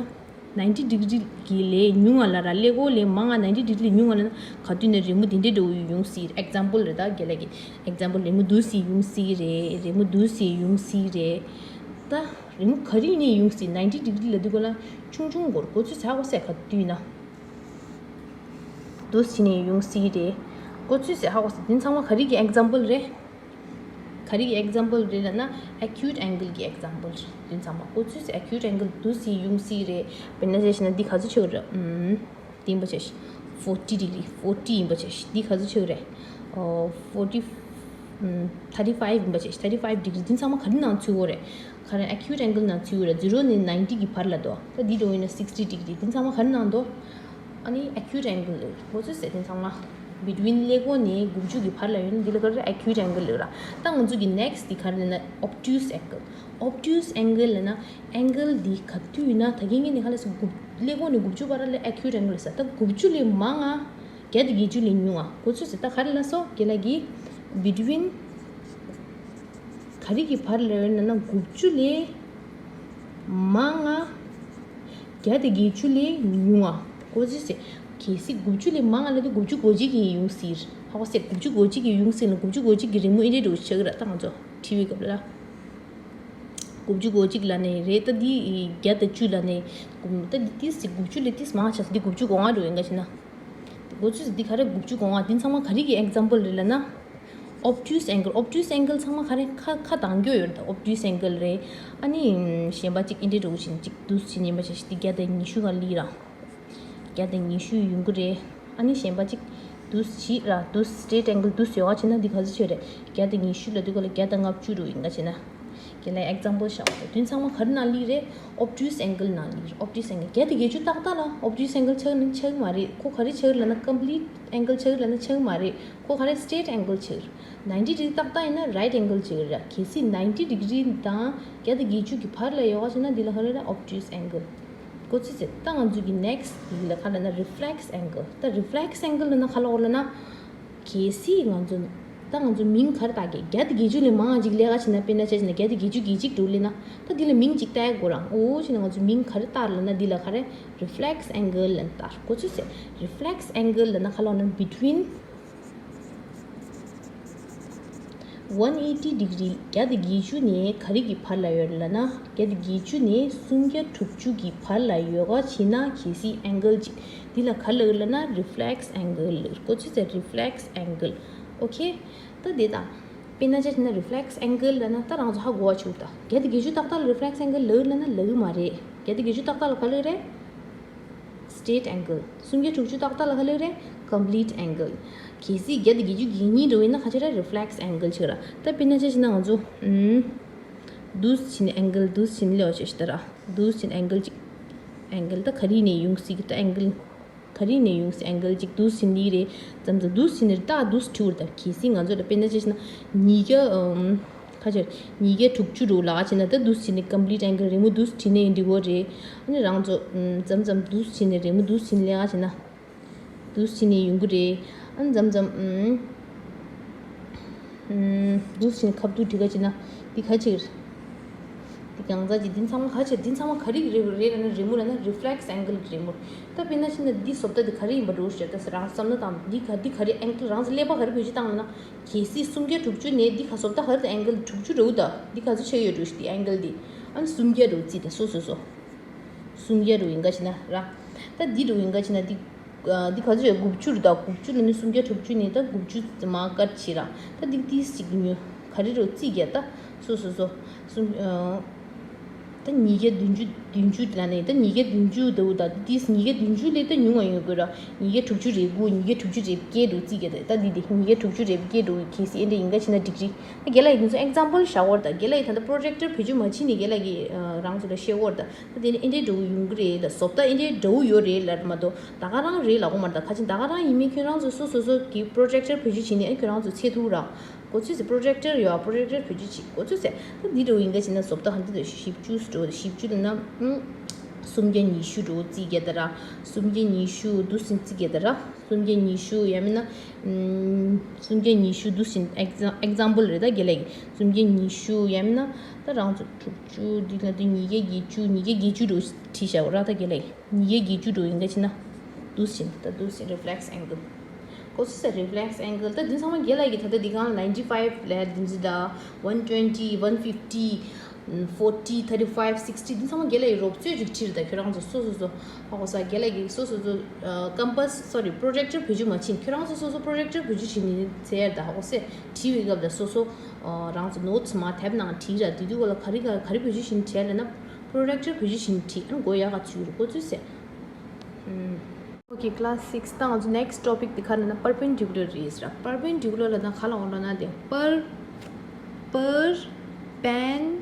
ninety degree གི་ལས་ཉུང་བ་ལབ་ར། ཀླད་ཀོར་ལས་མང་བ་ninety degree ལས་ཉུང་བ་ལབ་ན་ག་དུས་ནས་རི་མོ་འདི་འདྲའི་འདྲ་བོ་ཡོང་སྲིད། example རེད་ད་རྒན་ལགས་ཀྱི་example རི་མོ་འདུག་སེ་ཡོང་སྲིད་རེད། རི་མོ་འདུག་སེ་ཡོང་སྲིད་རེད། ད་རི་མོ་ག་རེ་ནས་ཡོང་སྲིད། ninety degree ལབ་དུས་ག་ལ་ཆུང་ཆུང་སྐོར་འགོ་ཚུགས་ཚ་གོ་སེ་ག་དུས་ན་འདུག་སེ་ནས་ཡོང་སྲིད་རེད། འགོ་ཚུགས་སེ་ཧ་གོ་སེ། དེ་ཚང་མ་ག་རེ་གི་example རེད། ག་རེ་གི་example རེད་ལབ་ན་acute angle གི་example རེད། དེ་ཚང་མ་འགོ་ཚུགས་སེ་acute angle འདུག་སེ་ཡོང་སྲིད་རེད། དཔེར་ན་ཆ་བཞག་ན་འདི་ག་ཚོད་ཆགས་རེད། ཨམ། འདི་ཡིན་པ་ཆ་བཞག forty degree forty ཡིན་པ་ཆ་བཞག་འདི་ག་ཚོད་ཆགས་རེད། ཨོ། forty ཨམ། thirty five ཡིན་པ་ཆ་བཞག thirty five degree འདི་ཚང་མ་ག་རེ་ནང་ཚུད་ཡོད་རེད། ག་རེ་acute angle ནང་ཚུད་ཡོད་རེད། zero ནས་ninety གི་བར་ལ་དོ། ད་འདི་འགྲོ་ཡིན་ན་sixty degree འདི་ཚང་མ་ག་རེ་ནང་དོ། ཨ་ནི་acute angle ལབ་འགོ་ཚུགས་སེ་དེ་ཚང་མ། between ཀླད་ཀོར་ནས་དགུ་བཅུ་གི་བར་ལ་ཡོད་ན་འདི་ལ་ག་རེ་acute angle ལབ་ར། ད་ང་ཚོ་གི་next འདི་ག་རེ་ལབ་ན་obtuse angle obtuse angle ལབ་ན་angle འདི་ག་དུས་ཡིན་ན་ད་གིན་ངས་ནི་ག་ལབ་སོང་། དགུ་ཀླད་ཀོར་ནས་དགུ་བཅུ་བར་ལ་acute angle ལབ་ས། ད་དགུ་བཅུ་ལས་མང་ང་བརྒྱ་དང་བརྒྱད་ཅུ་ལས་ཉུང་ང་འགོ་ཚུགས་སེ། ད་ག་རེ་ལབ་སོང་རྒན་ལགས་ཀྱིས་between ག་རེ་གི་བར་ལ་ཡོད་ན་ན་དགུ་བཅུ་ལས་མང་ང་། བརྒྱ་དང་བརྒྱད་ཅུ་ལས་ཉུང་ང་། འགོ་ཚུགས་སེ། གལ་སྲིད་དགུ་བཅུ་ལས་མང་ང་ལབ་དུས་དགུ་བཅུ་གོ་གཅིག་གི་ཡོང་སྲིད། ཧ་གོ་སེ། དགུ་བཅུ་གོ་གཅིག་གི་ཡོང་སྲིད་ལ་དགུ་བཅུ་གོ་གཅིག་གི་རི་མོ་ཨེ་འདྲས་འདྲ་བོ་ཆགས་ཀྱི་ར། ད་ང་ཚོ་བྲིས་པའི་སྐབས་ལ་དགུ་བཅུ་གོ་གཅིག་ལབ་ནས་རེད། ད་འདི་བརྒྱ་དང་བཅུ་ལབ་ནས་ད་འདི་ཏིས་ཅིག་དགུ་བཅུ་ལས་ཏིས་མང་ཆགས་སོང་། འདི་དགུ་བཅུ་གོ་ལྔ་འདྲ་བོ་ཡིན་ག་བྱས་ན། འགོ་ཚུགས་སེ་འདི་ག་རེ་དགུ་བཅུ་གོ་ལྔ། འདི་ཚང་མ་ག་རེ་གི་example རེད་ལབ་ན། obtuse angle obtuse angle ཚང་མ་ག་རེ་ཁ་ཁ་གདངས་རྒྱུ་ཡོད་རེད། ད་obtuse angle རེད། ཨ་ནི་གཞན་པ་གཅིག་ཨེ་འདྲས་འདྲ་བོ་ཞིག་གཅིག་འདུག་སེ་ཉན་པ་ཞིག་འདི་བརྒྱ་དང་ཉི་ཤུ་ག་ལི་ར། བརྒྱ་དང་ཉི་ཤུ་ཡོང་གི་རེད། ཨ་ནི་གཞན་པ་གཅིག་འདུག་སེ་ར་འདུག་སེ་straight angle འདུག་སེ་ཡོད་ག་བྱས་ན་འདི་ག་ཚོད་ཆགས་རེད། བརྒྱ་དང་ཉི་ཤུ་ལབ་དུས་ག་ལ་བརྒྱ་དང་ལྔ་བཅུ་འདྲ་བོ་ཡིན་ག་བྱས་ན། རྒན་ལགས་example་བཞག་པ་དེ་ཚང་མ་ག་རེ་ནང་སླེབས་རེད། obtuse angle་ནང་སླེབས་རེད། obtuse angle་བརྒྱད་དང་བརྒྱད་ཅུ་ཏག་ཏག་ལ་obtuse angle་ཆགས་ནི་ཆགས་མ་རེད། ཁོ་ག་རེ་ཆགས་ལབ་ན་complete angle་ཆགས་ལབ་ན་ཆགས་མ་རེད། ཁོ་ག་རེ་straight angle་ཆགས་རེད། ninety degree་ཏག་ཏག་ཡིན་ན་right angle་ཆགས་རེད། གལ་སྲིད་ninety degree་དང་བརྒྱད་དང་བརྒྱད་ཅུ་གི་བར་ལ་ཡོད་པ་ཆགས་ན་འདི་ལ་ག་རེ་རེད། obtuse angle། གོ་ཚོད་ཚོད། ད་ང་ཚོ་གི་next་འདི་ལ་ག་ལབ་ན་reflex angle། ད་reflex angle་ལབ་ན་ག་ལབ་ལབ་ན། གལ་སྲིད་ང་ཚོ་ད་ང་ཚོ་མིང་ག་རེ་བཏགས་ཀྱི། བརྒྱད་དང་བརྒྱད་ཅུ་ལས་མང་ང་ཅིག་ལས་ཀ་བྱེད་ན། དཔེར་ན་ཆ་བཞག་ན་བརྒྱད་དང་བརྒྱད་ཅུ་གྱ་གཅིག་འདྲ་བོ་ལབ་ན། ད་འདི་ལ་མིང་ཅིག་བཏགས་དགོས་རང་། འོ་བྱས་ན་ང་ཚོ་མིང་ག་རེ་བཏགས་ལབ་ན། འདི་ལ་ག་རེ་reflex angle་ལབ་ནས་བཏགས། གོ་ཚོད་ཚོད། reflex angle་ལབ་ན་ག་ལབ་ན་between one eighty degree། བརྒྱད་དང་བརྒྱད་ཅུ་ནས་ག་རེ་གི་བར་ལ་ཡོད་ལབ་ན། བརྒྱད་དང་བརྒྱད་ཅུ་ནས་སུམ་བརྒྱ་དྲུག་ཅུ་གི་བར་ལ་ཡོད་ག་བྱས་ན་གལ་སྲིད་angle་ཅིག་འདི་ལ་ག་ལབ་ལབ་ན་reflex angle་ལབ། གོ་ཚོད་ཚོད། reflex angle། okay། ད་འདི་དང་དཔེར་ན་ཆ་བཞག་ན་reflex angle་ལབ་ན་ད་རང་ཚོ་ཧ་གོ་བ་བྱུང་ད། བརྒྱད་དང་བརྒྱད་ཅུ་ཏག་ཏག་ལ་reflex angle་ལབ་ལབ་ན་ལབ་གི་མ་རེད། བརྒྱད་དང་བརྒྱད་ཅུ་ཏག་ཏག་ལ་ག་ལབ་རེད། straight angle། སུམ་བརྒྱ་དྲུག་ཅུ་ཏག་ཏག་ལ་ག་ལབ་རེད། complete angle། གལ་སྲིད་བརྒྱད་དང་བརྒྱད་ཅུ་གྱ་གཉིས་འདྲ་བོ་ཡིན་ན་ག་ཅི་རེད། reflex angle་ཆགས་ར། ད་དཔེར་ན་ཆ་བཞག་ན་ང་ཚོ་ཨུམ། འདུག་སེ་བྱས་ནས་angle་འདུག་སེ་བྱས་ནས་ལབ་པ་ཆ་བཞག་ད་ར། འདུག་སེ་བྱས་ནས་angle་ཅིག angle་ད་ག་རེ་ནས་ཡོང་སྲིད་ཀྱི། ད་angle་ག་རེ་ནས་ཡོང་སྲིད། angle་ཅིག་འདུག་སེ་བྱས་ནས་རེད། མཚམས་མཚམས་འདུག་སེ་བྱས་ནས་རེད། ད་འདུག་སེ་བྲིས་པ་རེད། ད་གལ་སྲིད་ང་ཚོ་ལ་དཔེར་ན་ཆ་བཞག་ན་ཉིས་བརྒྱ་ཨུམ། ཁ་ཆེར། ཉིས་བརྒྱ་དྲུག་ཅུ་འདྲ་བོ་ལབ་པ་བྱས་ན། ད་འདུག་སེ་བྱས་ནས་complete angle་རི་མོ་འདུག་སེ་བྲིས་ནས་འགྲིག་གི་རེད། ཨ་ནི་རང་ཚོ་ཨུམ། མཚམས་མཚམས་འདུག་སེ་བྱས་ནས་རི་མོ་འདུག་སེ་བྱས་ནས་ལབ་པ་བྱས་ན། འདུག་སེ་བྱས་ནས་ཡོང་གི་རེད། ཨ་ནི་མཚམས་མཚམས་ཨུམ། ཨུམ། འདུག་སེ་བྱས་ནས་ཁ་ཐུག་བྲིས་ག་བྱས་ན་འདི་ག་ཅིག་རེད། འདི་གང་ཟག་ཅིག་འདི་ཚང་མ་ག་ཅིག་འདི་ཚང་མ་ག་རེ་རེད་རེད་ལབ་ན། རི་མོ་ལབ་ན་reflex angle་གི་རི་མོ། ད་དཔེར་ན་ཆ་བཞག་ན་འདི་བཟོ་ལྟ་འདི་ག་རེ་ཡིན་པ་འདྲ་བོ་ཞིག་ད་རང་བསམ་བློ་བཏང་། འདི་ག་འདི་ག་རེ་angle་རང་ཚོ་ཀླད་པ་ག་རེ་བེད་སྤྱོད་བཏང་ལབ་ན། གལ་སྲིད་སུམ་བརྒྱ་དྲུག་ཅུ་ནས་འདི་ག་བཟོ་ལྟ་ག་རེ་དང་angle་དྲུག་ཅུ་འདྲ་བོ་ད་འདི་ག་ཚོད་ཆགས་ཡོད་འདྲ་བོ་ཞིག་འདི་angle་འདི། ཨ་ནི་སུམ་བརྒྱ་འདྲ་བོ་བརྩིས་ད། སོ་སོ་སོ། སུམ་བརྒྱ་འདྲ་བོ་ཡིན་ག་བྱས་ན་ར། ད་འདི་འདྲ་བོ་ཡིན་ག་བྱས་ན་འདི། ཨ། འདི་ག་ཚོད་ཡོད། དགུ་བཅུ་རེད་ད། དགུ་བཅུ་ལ་ནི་སུམ་བརྒྱ་དྲུག་ཅུ་ནི་ད་དགུ་བཅུ་མར་ཀཊ་བྱས་ར། ད་འདི་ཏིས་ཅིག་ཉོ་ག་རེ་རེད་བརྩིས་རྒྱ་ད། སོ་སོ་སོ། སུམ། ཨ། ད་ཉིས་བརྒྱ་བདུན་ཅུ། བདུན་ཅུ་ལབ་ནས་ད་ཉིས་བརྒྱ་བདུན་ཅུ་འདྲ་བོ་ད། ཏིས་ཉིས་བརྒྱ་བདུན་ཅུ་ལས་ད་ཉུང་བ་ཡོད་དགོས་ར། ཉིས་བརྒྱ་དྲུག་ཅུ་རེ་དགུ། ཉིས་བརྒྱ་དྲུག་ཅུ་རེ་བརྒྱད་འདྲ་བོ་བརྩིས་རྒྱ་ད། ད་འདི་འདི་ཉིས་བརྒྱ་དྲུག་ཅུ་རེ་བརྒྱད་འདྲ་བོ་གལ་སྲིད་ཨེ་འདྲ་ཡིན་ག་བྱས་ན་འགྲིག་རེད། ད་རྒན་ལགས་ཡིན་ཚོ་example་བཞག་པ་རེད་ད། རྒན་ལགས་ཡིན་ད་ལྟ་projector་བེད་སྤྱོད་མ་བྱས་ནས་རྒན་ལགས་ཀྱིས་ཨ། རང་ཚོ་ལ་བཤད་པ་རེད་ད། ད་དེ་ནི་ཨེ་འདྲའི་འདྲ་བོ་ཡོང་གི་རེད་ལ། བཟོ་ལྟ་ཨེ་འདྲའི་འདྲ་བོ་ཡོད་རེད་ལབ་མ་གཏོགས་ད་ག་རང་རེད་ལབ་དགོས་མ་རེད་ད། ཁ་ཆེ་ད་ག་རང་ཡིན་མིན་ཁྱོད་རང་ཚོ་སོ་སོ་སོ་གི་projector་བེད་སྤྱོད་བྱས་ནས་ཨ་ཁྱོད་རང་ཚོ་འཚོལ་ཐུབ་ར། གོ་ཚོད་ཟེར། projector་ཡོད་ཨ། projector་བེད་སྤྱོད་བྱེད་གོ་ཚོད་ཟེར། ད་འདི་འདྲ་བོ་ཡིན་ག་བྱས་ན་བཟོ་ལྟ་ག་འདི་འདྲ་བཞི་བཅུ་འདྲ་བོ་བཞི་བཅུ་ལབ་ན་ཨུམ། སུམ་བརྒྱ་ཉི་ཤུ་འདྲ་བོ་བརྩིས་རྒྱ་ད་ར། སུམ་བརྒྱ་ཉི་ཤུ་འདུག་སེ་བརྩིས་རྒྱ་ད་ར། སུམ་བརྒྱ་ཉི་ཤུ་ཡང་མིན་ན། ཨུམ། སུམ་བརྒྱ་ཉི་ཤུ་འདུག་སེ་exam- example་རེད་ད་རྒན་ལགས་ཀྱིས། སུམ་བརྒྱ་ཉི་ཤུ་ཡང་མིན་ན་ད་རང་ཚོ་དྲུག་ཅུ་འདི་ལ་འདི་ཉིས་བརྒྱ་བརྒྱད་ཅུ། ཉིས་བརྒྱ་བརྒྱད་ཅུ་འདྲ་བོ་བྲིས་བཞག་ར་ད་རྒན་ལགས་ཀྱིས། ཉིས་བརྒྱ་བརྒྱད་ཅུ་འདྲ་བོ་ཡིན་ག་བྱས་ན་འདུག་སེ་ད་འདུག་སེ་reflex angle། གོ་ཚོད་ཟེར། reflex angle་ད་འདི་ཚང་མ་རྒན་ལགས་ཀྱིས་ད་ལྟ་འདི་གང་ninety five་ལབ་འདི་འདི་ད་one twenty, one fifty, forty, thirty five, sixty་འདི་ཚང་མ་རྒན་ལགས་ཀྱིས་རོབ་ཙམ་ཅིག་བྲིས་རེད་ད། ཁྱོད་རང་ཚོ་སོ་སོ་སོ་ཧ་གོ་ས། རྒན་ལགས་ཀྱིས་སོ་སོ་སོ་ཨ། compass sorry projector་བེད་སྤྱོད་མ་བྱས་ནས་ཁྱོད་རང་ཚོ་སོ་སོ་projector་བེད་སྤྱོད་བྱས་ནས་འཚོལ་ཡ་རེད་ད། ཧ་གོ་སོང་། བྲིས་པའི་སྐབས་ད་སོ་སོ་ཨ། རང་ཚོ་notes་མར་དེབ་ནང་བྲིས་ར། དེ་དུས་སྐབས་ལ་ག་རེ་ག་ག་རེ་བེད་སྤྱོད་བྱས་ནས་བྲིས་ཡ་ལབ་ན་projector་བེད་སྤྱོད་བྱས་ནས་བྲིས། ཨ་ནི་མགོ་ཡག་ག་ཚོད་རེད། གོ་ཚོད་ཟེར། ཨུམ། Okay, class six་ད་ང་ཚོ་next topic་དེ་ག་རེ་ལབ་ན་perpendicular་རེད་ཟེར། perpendicular་ལབ་ན་ག་ལབ་དགོས་ལབ་ན་དེ་per- perpendicular་ནས་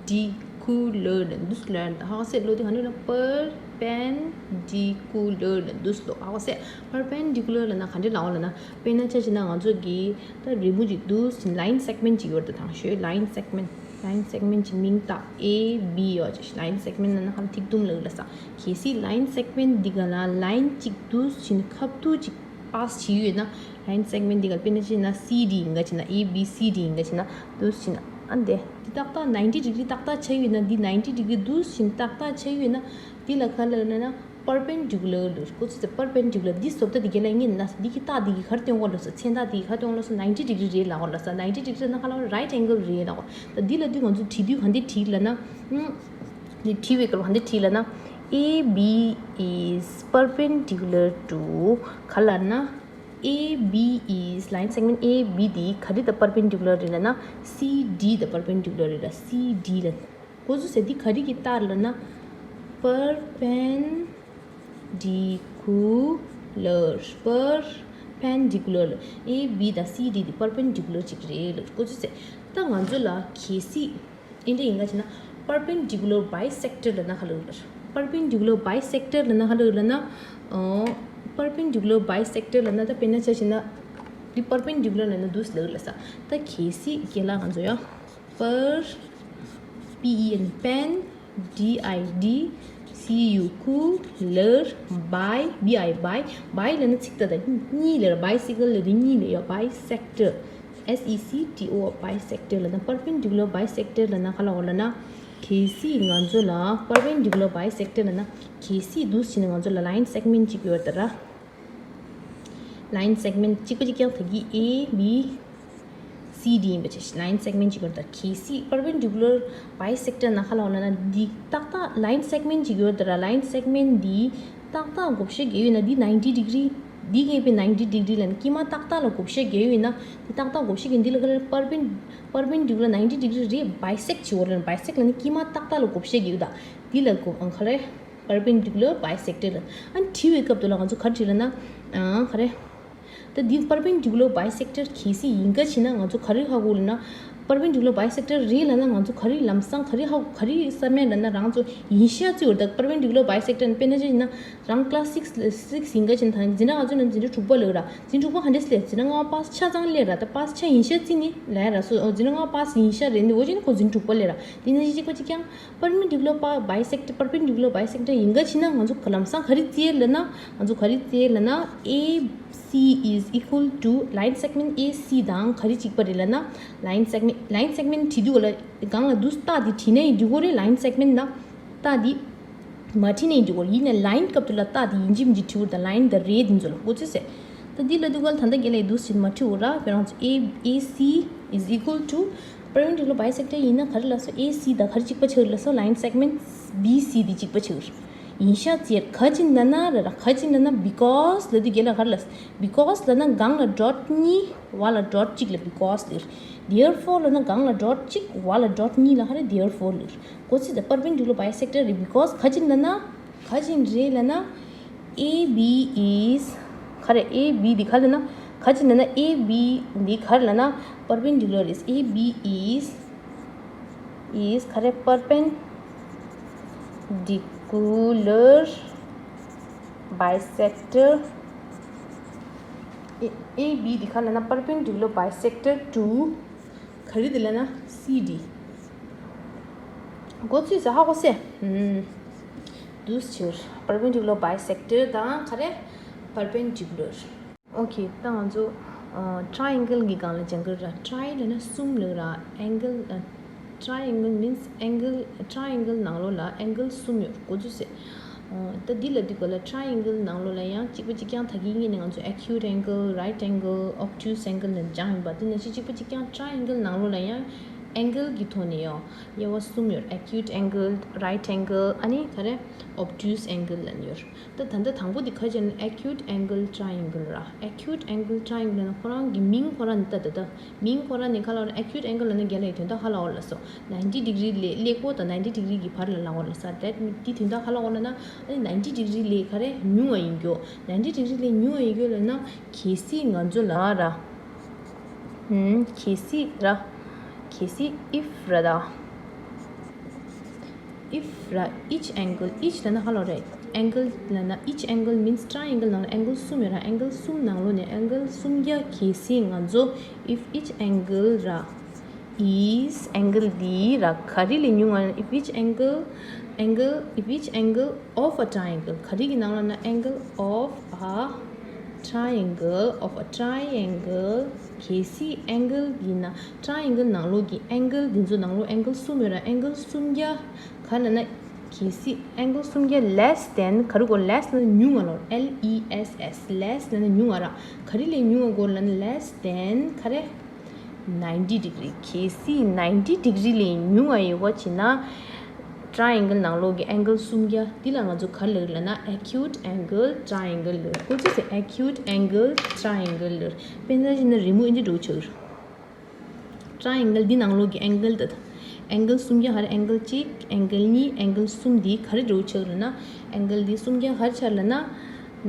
འདུག་སེ་ལབ་ཡ་རེད། ཧ་གོ་སོང་། ལོ་དེ་ག་ནས་ལབ་ན་perpendicular་ནས་འདུག་སེ་ལབ། ཧ་གོ་སོང་། perpendicular་ལབ་ན་ག་འདྲ་ལབ་དགོས་ལབ་ན། དཔེར་ན་ཆ་བཞག་ན་ང་ཚོ་གི་ད་རི་མོ་ཅིག་འདུག་སེ་line segment་ཅིག་ཡོད་རེད་ད། དང་ཤོས་line segment། line segment་ཅིག་མིང་བཏགས་A B་ཡོད་ཅིག line segment་ནང་ན་ཧ་ལམ་ཐིག་དུམ་ལབ་ལ་ས། གལ་སྲིད་line segment་འདི་ག་ལ་line་གཅིག་འདུག་སེ་ཁ་ཐུག་ཅིག་pass་བྱས་ཡོད་ན། line segment་འདི་ག་དཔེར་ན་བྱས་ན་C D་ཡིན་ག་བྱས་ན། A B C D་ཡིན་ག་བྱས་ན། འདུག་སེ་ཨ་འདི་འདི་ཏག་ཏག་ninety degree་ཏག་ཏག་ཆགས་ཡོད་ན། འདི་ninety degree་འདུག་སེ་ཏག་ཏག་ཆགས་ཡོད་ན། འདི་ལ་ག་ལབ་ན་perpendicular་ལབ། གོ་ཚོད་ཟེར། perpendicular། འདི་བཟོ་ལྟ་འདི་ག་ལ་ངས་ན་འདི་གི་རྟགས་འདི་གི་ག་རེ་སྟོན་གོ་ལབ་སོང་། མཚན་རྟགས་འདི་གི་ག་རེ་སྟོན་གོ་ལབ་སོང་། ninety degree་རེད་ལབ་གོ་ལབ་སོང་། ninety degree་ན་ག་ལ་right angle་རེད་ལབ་གོ། ད་འདི་ལ་འདི་ང་ཚོ་བྲིས་དུས་ག་འདི་བྲིས་ལབ་ན། ཨུམ། འདི་བྲིས་པའི་སྐབས་ག་འདི་བྲིས་ལབ་ན། A B is perpendicular to ག་ལབ་ན། A B is line segment A B འདི་ག་རེ་དང་perpendicular་རེད་ལབ་ན། C D་དང་perpendicular་རེད་ལ། C D་ལ། གོ་ཚོད་ཟེར། འདི་ག་རེ་གི་རྟགས་ལབ་ན། perpendicular། perpendicular། A B་དང་C D་འདི་perpendicular་ཅིག་རེད་ལ། གོ་ཚོད་ཟེར། ད་ང་ཚོ་ལ་གལ་སྲིད་ ཨིན་དེ་ཡིན་ག་ཅེ་ན་perpendicular bisector ལབ་ན་ཧ་ལོ་ལ། perpendicular bisector ལབ་ན་ཧ་ལོ་ལ་ན། perpendicular bisector ལབ་ན་ད་དཔེར་ན་ཆ་ཞིག་ན་འདི་perpendicular ལབ་ན་འདུག་ལ་ལ་ས། ད་གལ་སྲིད་རྒན་ལགས་ང་ཚོ་ཡ་per P E N pen D I D C U cooler by B I by by ལབ་ན་ཚིག་ད་ད་གཉིས་ལ་bicycle ལ་འདི་གཉིས་ལ་ཡ་bisector S E C T O R bisector ལབ་ན་perpendicular bisector ལབ་ན་ག་ལ་འོ་ལབ་ན། གལ་སྲིད་ང་ཚོ་ལ་perpendicular bisector ལབ་ན་གལ་སྲིད་འདུག་ཟེར་ན་ང་ཚོ་ལ་line segment གཅིག་ཡོད་ད་ར། line segment གཅིག་པ་གཅིག་རྐྱང་ད་གི A B C D ཡིན་པ་ཅིག་line segment གཅིག་ཡོད་ད། གལ་སྲིད་perpendicular bisector ན་ག་ལ་འོ་ལབ་ན་འདི་ཏག་ཏག་line segment གཅིག་ཡོད་ད་ར། line segment འདི་ཏག་ཏག་བགོ་བཤའ་རྒྱག་ཡོད་ན་འདི་ninety degree འདི་གས་པའི་ninety degree ལབ་ན་དཀྱིལ་མ་ཏག་ཏག་ལ་བགོ་བཤའ་རྒྱག་ཡོད་ན་འདི་ཏག་ཏག་བགོ་བཤའ་རྒྱག་འདི་ལ་ག་ལ་perpen- perpendicular ninety degree རེད། bisect བྱེད་འོ་ལབ་ན། bisect ལབ་ན་དཀྱིལ་མ་ཏག་ཏག་ལ་བགོ་བཤའ་རྒྱག་ད། འདི་ལ་གོ་ཨང་ག་རེ། perpendicular bisector ལ། ཨ་ནི་བྲིས་པའི་སྐབས་དུ་ལ་ང་ཚོ་ག་རེ་བྲིས་ལབ་ན། ཨང་ག་རེ། ད་འདི་perpendicular bisector གལ་སྲིད་ཡིན་ག་ཕྱིན་ན་ང་ཚོ་ག་རེ་ཧ་གོ་ལབ་ན། perpendicular bisector རེད་ལབ་ན་ང་ཚོ་ག་རེ་ལམ་སང་ག་རེ་ཧ་ག་རེ་བསམ་ཡ་ལབ་ན་རང་ཚོ་ཡིན་ཤག་ཅིག་ཡོད་ད། perpendicular bisector ནི་དཔེར་ན་ཆ་བཞག་ན་རང་class six six ཡིན་ག་ཕྱིན་ན་ད་འཛིན་གྲྭ་ང་ཚོ་ནང་འཛིན་གྲྭ་དྲུག་པ་ལབ་ར། འཛིན་དྲུག་པ་ག་འདྲས་ལས་འཛིན་གྲྭ་ལྔ་པ་pass ཆ་ཚང་ལས་ར། ད་pass ཆ་ཡིན་ཤག་ཅིག་ནི་ལས་ར་སོ། འཛིན་གྲྭ་ལྔ་པ་pass ཡིན་ཤག་རེད་འདི་འོ་ཅིག་ནི་ཁོ་འཛིན་གྲྭ་དྲུག་པ་ལས་ར། འདི་ན་གཅིག་པ་གཅིག་རྐྱང་perpendicular bisector perpendicular bisector ཡིན་ག་ཕྱིན་ན་ང་ཚོ་ག་ལམ་སང་ག་རེ་བཙལ་ལབ་ན། ང་ཚོ་ག་རེ་བཙལ་ལབ་ན། A C is equal to line segment A C དང་ག་རེ་གཅིག་པ་རེད་ལབ་ན། line segment line segment བྲིས་དུས་ག་ལ་སྒང་ལ་འདུག་རྟགས་འདི་བྲིས་ན་ཡིན་འགྲིག་གོ་རེད། line segment དང་རྟགས་འདི་མ་བྲིས་ན་ཡིན་འགྲིག་གོ་རེད། ཡིན་ན་line སྐབས་དུ་ལ་རྟགས་འདི་ཡིན་གཅིག་མིན་གཅིག་བྲིས་འོ་ད། line དང་red འདི་ཚོ་ལ་གོ་ཚོད་ཟེར། ད་འདི་ལ་འདུག་ག་ལ་ད་ལྟ་རྒན་ལགས་འདུག་ཟེར་མ་བྲིས་འོ་ར། ཁྱོད་རང་ཚོ་A A C is equal to perpendicular bisector ཡིན་ན་ག་རེ་ལབ་སོང་། A C དང་ག་རེ་གཅིག་པ་ཆགས་ལབ་སོང་། line segment B C འདི་གཅིག་པ་ཆགས། ཡིན་ཤག་ཅེར་ག་ཅི་ན་ན་ར་ར་ག་ཅི་ན་ན་because ལབ་དུས་རྒན་ལགས་ག་རེ་ལབ། because ལབ་ན་སྒང་ལ་dot གཉིས་བར་ལ་dot གཅིག་ལ་because ལབ། therefore ལབ་ན་སྒང་ལ་dot གཅིག་བར་ལ་dot གཉིས་ལ་ག་རེ་therefore ལབ། གོ་ཚིག་ད་perpendicular bisector རེད། because ག་ཅི་ན་ན་ག་ཅི་རེད་ལབ་ན། A B is ག་རེ། A B འདི་ག་ལབ་ན་ག་ཅི་ན་ན། A B འདི་ག་རེ་ལབ་ན་perpendicular is A B is is ག་རེ། perpendicular bisector A- A B འདི་ག་ལབ་ན་perpendicular bisector to ག་རེ་འདི་ལབ་ན་C D གོ་ཚིག་ཟ་ཧ་གོ་སེ། ཨུམ། འདུག་ཕྱིར་perpendicular bisector དང་ག་རེ། perpendicular okay ད་ང་ཚོ་ཨ་triangle གི་སྒང་ལ་སྦྱང་གི་ར། tri ལབ་ན་གསུམ་ལབ་ར། angle ཨ་triangle means angle triangle ནང་ལོགས་ལ་angle གསུམ་ཡོད་གོ་ཚོད་ཟེར། ཨ་ད་འདི་ལ་འདི་ག་ལ་triangle ནང་ལོགས་ལ་ཡང་གཅིག་པ་གཅིག་རྐྱང་ད་གིན་ངེས་ནས་ང་ཚོ་acute angle, right angle, obtuse angle ནས་སྦྱང་ཡིན་པ། འདི་ནང་བཞིན་གཅིག་པ་གཅིག་རྐྱང་triangle ནང་ལོགས་ལ་ཡང་angle གི་ཐོག་ནས་ཡང་དབྱེ་བ་གསུམ་ཡོད། acute angle, right angle ཨ་ནི་ག་རེ། obtuse angle ལབ་ནས་ཡོད། ད་ད་ལྟ་དང་པོ་འདི་ག་ཅི་ན་acute angle triangle ར། acute angle triangle ལབ་ན་ཁོ་རང་གི་མིང་ཁོ་རང་ནི་ད་ད་ད་མིང་ཁོ་རང་ནི་ག་ལ་འོ་ན། acute angle ལབ་ན་རྒན་ལགས་དོན་དག་ག་ལ་འོ་ལབ་སོང་། ninety degree ལས་ཀླད་ཀོར་དང་ninety degree གི་བར་ལ་ལ་འོ་ལབ་ས། that mean འདི་དོན་དག་ག་ལ་འོ་ལབ་ན། ཨ་ནི་ninety degree ལས་ག་རེ་ཉུང་བ་ཡིན་རྒྱུ། ninety degree ལས་ཉུང་བ་ཡིན་རྒྱུ་ལབ་ན་གལ་སྲིད་ང་ཚོ་ལ་ར། ཨུམ། གལ་སྲིད་ར། གལ་སྲིད་if ར་ད། if ར། each angle, each ལབ་ན་ག་ལ་འོ་རེད། angle ལབ་ན་each angle means triangle ནང་ལ་angle གསུམ་ཡོད་ར། angle གསུམ་ནང་ལོགས་ནས་angle གསུམ་བརྒྱ་གལ་སྲིད་ང་ཚོ་if each angle ར is angle འདི་ར་ག་རེ་ལས་ཉུང་བ། if each angle angle if each angle of a triangle ག་རེ་གི་ནང་ལོགས་ན་angle of a triangle of a triangle གལ་སྲིད་angle འདི་ན་triangle ནང་ལོགས་ཀྱི་angle འདི་ཚོ་ནང་ལོགས་angle གསུམ་ཡོད་ར། angle གསུམ་བརྒྱ་ག་ལབ་ན་གལ་སྲིད་angle གསུམ་བརྒྱ་less than ག་རེ་གོ། less ལབ་ན་ཉུང་ང་ལོ། L E S S less ལབ་ན་ཉུང་ང་ར། ག་རེ་ལས་ཉུང་ང་གོ་ལབ་ན་less than ག་རེ། ninety degree གལ་སྲིད་ninety degree ལས་ཉུང་ང་ཡོད་པ་བྱས་ན། triangle ནང་ལོགས་ཀྱི་angle གསུམ་བརྒྱ་འདི་ལ་ང་ཚོ་ག་ལབ་ལབ་ན་acute angle triangle ལབ། ཁོ་ཚོས་acute angle triangle ལབ། དཔེར་ན་བཞག་ན་རི་མོ་ཨིན་ཇི་འགྲོ་ཆགས། triangle འདི་ནང་ལོགས་ཀྱི་angle དེ། angle གསུམ་བརྒྱ་ག་རེ། angle གཅིག angle གཉིས angle གསུམ་འདི་ག་རེ་འགྲོ་ཆགས་ལབ་ན། angle འདི་གསུམ་བརྒྱ་ག་རེ་ཆགས་ལབ་ན།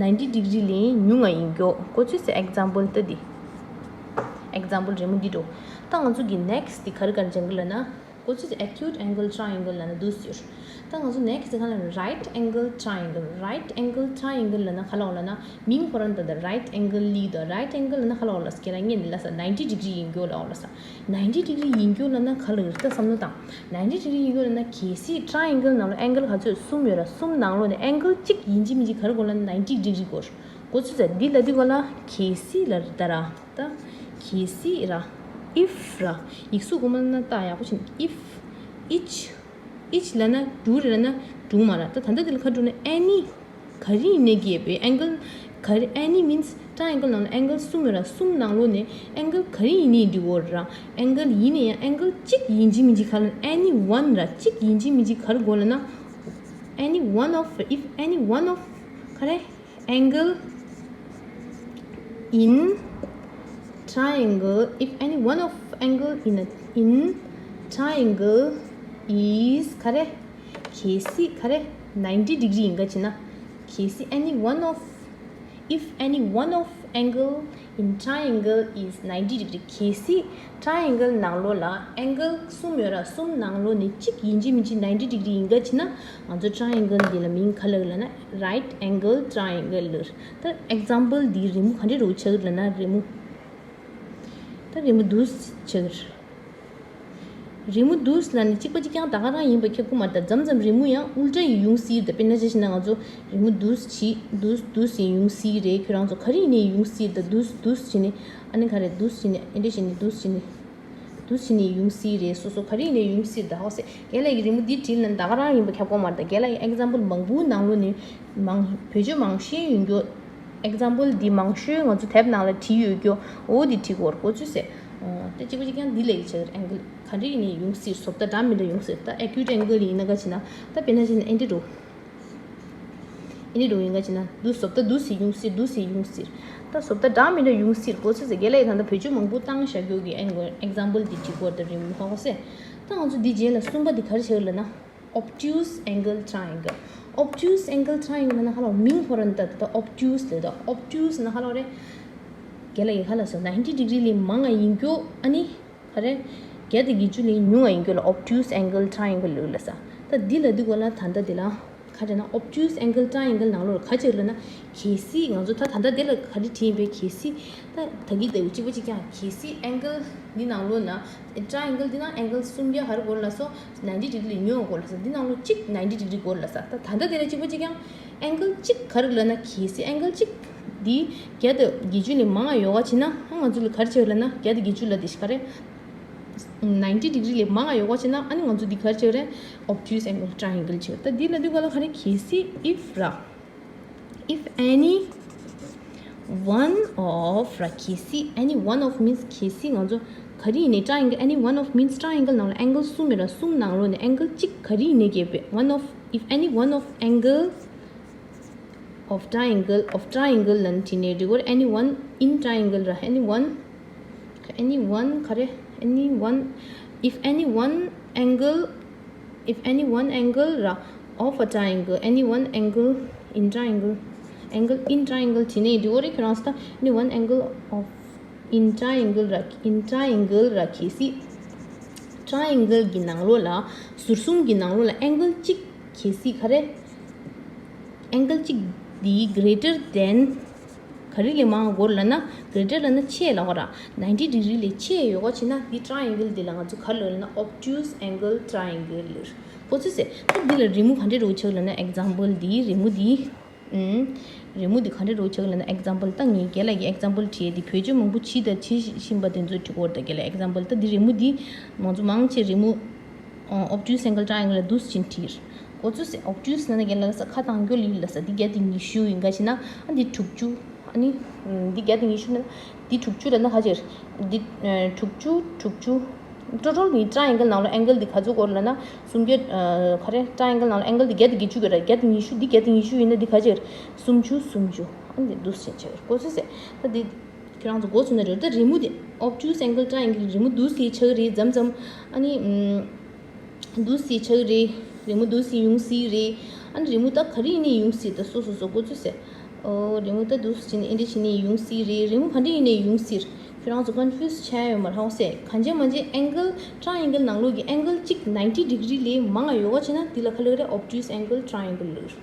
ninety degree ལས་ཉུང་ང་ཡིན་རྒྱུ། ཁོ་ཚོས་example ད་འདི། example རི་མོ་འདི་འགྲོ། ད་ང་ཚོ་གི་next འདི་ག་རེ་ག་རེ་སྦྱང་གི་ལབ་ན། ཁོ་ཚོས་acute angle triangle ལབ་ན་འདུག་ཟེར། ད་ང་ཚོ་next ག་ལབ་ན་right angle triangle, right angle triangle ལབ་ན་ག་ལབ་ལབ་ན་མིང་ཁོ་རང་ད་ད་right angle ལི་ད་right angle ལབ་ན་ག་ལབ་ལབ་ས་ཁྱེད་རང་ངས་འདི་ལབ་ས་ninety degree ཡིན་རྒྱུ་ལབ་ལབ་ས། ninety degree ཡིན་རྒྱུ་ལབ་ན་ག་ལབ་ད་བསམ་བློ་བཏང་། ninety degree ཡིན་རྒྱུ་ལབ་ན་གལ་སྲིད་triangle ནང་ལ་angle ག་ཚོད་གསུམ་ཡོད་ར། གསུམ་ནང་ལོགས་ནས་angle གཅིག་ཡིན་གཅིག་མིན་གཅིག་ག་རེ་དགོས་ལབ་ན་ninety degree དགོས། ཁོ་ཚོས་ད་འདི་ལབ་དུས་ག་ལ་གལ་སྲིད་ལབ་ད་ར། ད་གལ་སྲིད་ར། if ར། ཡིག་གཟུགས་གོང་མ་ན་ལྟ་ཡག་པོ་བྱས་ན་if, each, each ལབ་ན་འགྲིག་རེད་ལབ་ན་འགྲིག་མ་ར། ད་ད་ལྟ་འདི་ལ་ག་འགྲིག་ན་any ག་རེ་ཡིན་ནའི་གལ་པོའི་angle ག་རེ། any means triangle ནང་ལ་angle གསུམ་ཡོད་ར། གསུམ་ནང་ལོགས་ནས་angle ག་རེ་ཡིན་ནའི་འགྲིག་གོ་ར། angle ཡིན་ན་ཡང་angle གཅིག་ཡིན་གཅིག་མིན་གཅིག་ག་ལབ་ན་any one ར། གཅིག་ཡིན་གཅིག་མིན་གཅིག་ག་རེ་དགོས་ལབ་ན་any one of, if any one of ག་རེ angle in triangle, if any one of angle in a, in triangle is ག་རེ། གལ་སྲིད་ག་རེ། ninety degree ཡིན་ག་བྱས་ན། གལ་སྲིད་any one of, if any one of angle in triangle is ninety degree གལ་སྲིད་triangle ནང་ལོགས་ལ་angle གསུམ་ཡོད་ར། གསུམ་ནང་ལོགས་ནས་གཅིག་ཡིན་གཅིག་མིན་གཅིག་ninety degree ཡིན་ག་བྱས་ན། ང་ཚོ་triangle འདི་ལ་མིང་ག་ལབ་ལབ་ན་right angle triangle ལབ། ད་example འདིའི་རི་མོ་ག་འདྲ་རུ་ཆགས་ལབ་ན་རི་མོ། ད་རི་མོ་འདུག་ཆགས། རི་མོ་འདུག་ལབ་ནས་གཅིག་པ་གཅིག་རྐྱང་ད་ག་རང་ཡིན་པ་ཁྱབ་ཀྱི་མ་རེད། ད་མཚམས་མཚམས་རི་མོ་ཡང་ཨུལ་ཊ་ཡིན་ཡོང་སྲིད། ད་དཔེར་ན་ཆ་བཞག་ན་ང་ཚོ་རི་མོ་འདུག་བྱས་འདུག་འདུག་ཡིན་ཡོང་སྲིད་རེད། ཁྱོད་རང་ཚོ་ག་རེ་ཡིན་ནའི་ཡོང་སྲིད། ད་འདུག་འདུག་བྱས་ནས་ཨ་ནི་ག་རེ་འདུག་བྱས་ནས་ཨེ་འདྲ་བྱས་ནས་འདུག་བྱས་ནས། འདུག་བྱས་ནས་ཡོང་སྲིད་རེད། སོ་སོ་ག་རེ་ཡིན་ནའི་ཡོང་སྲིད། ད་ཧོ་སེ་རྒན་ལགས་ཀྱིས་རི་མོ་འདི་བྲིས་ལབ་ན་ད་ག་རང་ཡིན་པ་ཁྱབ་ཀྱི་མ་རེད། ད་རྒན་ལགས་ཀྱིས་example མང་པོའི་ནང་ལོགས་ནས་མང་བེད་སྤྱོད་མང་ཤོས་ཡོང་རྒྱུ། example འདི་མང་ཤོས་ང་ཚོ་དེབ་ནང་ལ་བྲིས་ཡོད་རྒྱུ། འོ་འདི་བྲིས་དགོས་རེད། ཁོ་ཚོས་ཟེར། ཨོ་དེ་གཅིག་པ་གཅིག་རྐྱང་འདི་ལས་ཀྱི་ཆགས་རེད། angle ག་འདྲ་ཡིན་ནའི་ཡོང་སྲིད། བཟོ་ལྟ་འདྲ་མི་འདྲ་ཡོང་སྲིད། ད་acute angle ཡིན་ན་ག་བྱས་ན་ད་དཔེར་ན་བྱས་ན་ཨེ་འདྲ་རུ། ཨེ་འདྲ་རུ་ཡིན་ག་བྱས་ན་འདུག་བཟོ་ལྟ་འདུག་སེ་ཡོང་སྲིད། འདུག་སེ་ཡོང་སྲིད། ད་བཟོ་ལྟ་འདྲ་མི་འདྲ་ཡོང་སྲིད། ཁོ་ཚོས་ཟེར་རྒན་ལགས་ད་ལྟ་བེད་སྤྱོད་མང་པོ་བཏང་བཞག་རྒྱུ་གི་angle example འདི་བྲིས་དགོས་རེད། ད་རི་མོ་ཧོ་ཧོ་སེ། ད་ང་ཚོ་འདི་རྗེས་ལ་གསུམ་པ་འདི་ག་རེ་ཆགས་ལབ་ན། obtuse angle triangle། obtuse angle triangle ན་ཧ་ལ་མིང་ཁོ་རང་ད་ད་obtuse ལབ་ད། obtuse ན་ཧ་ལ་རེད། རྒན་ལགས་ཡིན་ཧ་ལ་སོ་ninety degree ལས་མང་ང་ཡིན་རྒྱུ་ཨ་ནི་ག་རེ། བརྒྱ་དང་བརྒྱད་ཅུ་ལས་ཉུང་ང་ཡིན་རྒྱུ་ལ་obtuse angle triangle ལབ་ལ་ས། ད་འདི་ལ་འདི་གོ་ལ་ད་ད་འདི་ལ་ག་རེ་ན་obtuse angle triangle ནང་ལོགས་ག་ཅིག་ལ་ན་གལ་སྲིད་ང་ཚོ་ད་ད་ད་འདི་ལ་ག་རེ་བྲིས་ཡིན་པའི་གལ་སྲིད་ད་ད་གི་ད་གཅིག་པ་གཅིག་ཀྱང་གལ་སྲིད་angle འདི་ནང་ལོགས་ན། triangle འདི་ན་angle སུམ་བརྒྱ་ག་རེ་དགོས་ལ་སོ། ninety degree ལས་ཉུང་དགོས་ལ་སོ། འདི་ནང་ལོགས་གཅིག་ninety degree དགོས་ལ་ས། ད་ད་ལྟ་དེ་ལ་གཅིག་པ་གཅིག་ཀྱང་angle གཅིག་ག་རེ་ལ་ན་གལ་སྲིད་angle གཅིག་འདི་བརྒྱ་དང་བརྒྱད་ཅུ་ལས་མང་ང་ཡོད་པ་བྱས་ན་ཨ་ང་ཚོ་ལ་ག་རེ་ཆགས་ལ་ན་བརྒྱ་དང་བརྒྱད་ཅུ་ལ་དེ་ཤི་ག་རེ། ninety degree ལས་མང་ང་ཡོད་པ་བྱས་ན་ཨ་ནི་ང་ཚོ་འདི་ག་རེ་ཆགས་རེད། obtuse angle triangle ཆགས། ད་འདི་ལ་འདི་ག་ལ་ག་རེ་གལ་སྲིད་if ར། If any one of ར་གལ་སྲིད། any one of means གལ་སྲིད་ང་ཚོ་ག་རེ་ཡིན་ནའི་triangle any one of means triangle ནང་ལ་angle གསུམ་ཡོད་ར། གསུམ་ནང་ལོགས་ནས་angle གཅིག་ག་རེ་ཡིན་ནའི་གལ་པོའི་one of if any one of angle of triangle of triangle ལབ་ནས་བྲིས་ནས་འགྲིག་གོ། any one in triangle ར། any one any one ག་རེ། any one if any one angle if any one angle ར། of a triangle any one angle in triangle angle in triangle བྲིས་ནས་འགྲིག་གོ་རེད། ཁྱོད་རང་ཚོ་ད་any one angle of in triangle ར། in triangle ར་གལ་སྲིད་triangle གི་ནང་ལོགས་ལ་ཟུར་གསུམ་གྱི་ནང་ལོགས་ལ་angle གཅིག་གལ་སྲིད་ག་རེ། angle གཅིག་འདི་greater than ག་རེ་ལས་མང་དགོས་ལབ་ན་greater ལབ་ན་ཆེ་ལབ་པ་ར། ninety degree ལས་ཆེ་ཡོད་པ་བྱས་ན་འདི་triangle འདི་ལ་ང་ཚོ་ག་རེ་ལབ་ན་obtuse angle triangle ལབ། ཁོ་ཚོས་ཟེར་ད་འདི་ལ་རི་མོ་ག་འདྲ་རུ་ཆགས་ལབ་ན་example འདི་རི་མོ་འདི། ཨུམ། རི་མོ་འདི་ག་འདྲ་རུ་ཆགས་ལབ་ན་example ད་ངས་རྒན་ལགས་ཀྱི་example བྲིས་འདི་བེད་སྤྱོད་མང་པོ་བྱས་དང་བྱེད་བཞིན་པ་དེ་ཚོ་བྲིས་དགོས་རེད། ད་རྒན་ལགས་example ད་འདི་རི་མོ་འདི་ང་ཚོ་མང་ཆེ་རི་མོ་obtuse angle triangle ལ་འདུག་སེ་བྲིས། ཁོ་ཚོས་obtuse ན་ན་རྒན་ལགས་ས་ཁ་བཏང་རྒྱུ་ལི་ལ་ས་འདི་བརྒྱ་དང་ཉི་ཤུ་ཡིན་ག་བྱས་ན་ཨ་འདི་དྲུག་ཅུ། ཨ་ནི་འདི་བརྒྱ་དང་ཉི་ཤུ་ན་འདི་དྲུག་ཅུ་ལ་ན་ག་ཅིག་འདི་དྲུག་ཅུ་དྲུག་ཅུ། total ནི་triangle ནང་ལ་angle འདི་ག་ཚོད་དགོས་ལབ་ན་སུམ་བརྒྱ། ག་རེ་triangle ནང་ལ་angle འདི་བརྒྱ་དང་བརྒྱད་ཅུ་དགོས་ར། བརྒྱ་དང་ཉི་ཤུ་འདི་བརྒྱ་དང་ཉི་ཤུ་ཡིན་ན་འདི་ག་ཅིག་སུམ་ཅུ་སུམ་ཅུ། ཨ་འདི་འདུག་སེ་བྱས་ཁོ་ཚོས་ཟེར་ད་འདི་ཁྱོད་རང་ཚོ་མགོ་ཚོས་ན་རེད། ད་རི་མོ་འདི་obtuse angle triangle རི་མོ་འདུག་སེ་ཆགས་རེད། མཚམས་མཚམས་ཨ་ནི་འདུག་སེ་ཆགས་རེད། རི་མོ་འདུག་སེ་ཡོང་སྲིད་རེད། ཨ་ནི་རི་མོ་ད་ག་རེ་ཡིན་ནའི་ཡོང་སྲིད། ད་སོ་སོ་སོ་མགོ་ཚོས་ཟེར། ཨོ་རི་མོ་ད་འདུག་སེ་བྱས་ནས་ཨེ་འདྲ་བྱས་ནས་ཡོང་སྲིད་རེད། རི་མོ་ག་འདྲ་ཡིན་ནའི་ཡོང་སྲིད། ཁྱོད་རང་ཚོ་ཀོན་ཕིའུ་སི་བྱས་ཡོད་མ་རེད་ཧོ་སེ། གང་ཅི་མ་ཅི་ཨེང་གལ་ཊ་ར་ཡེང་གལ་ནང་ལོགས་ཀྱི་ཨེང་གལ་གཅིག་ninety degree ལས་མང་ང་ཡོད་པ་བྱས་ན་དེ་ལ་ག་ལབ་རེད། Obtuse angle triangle ལབ་རེད།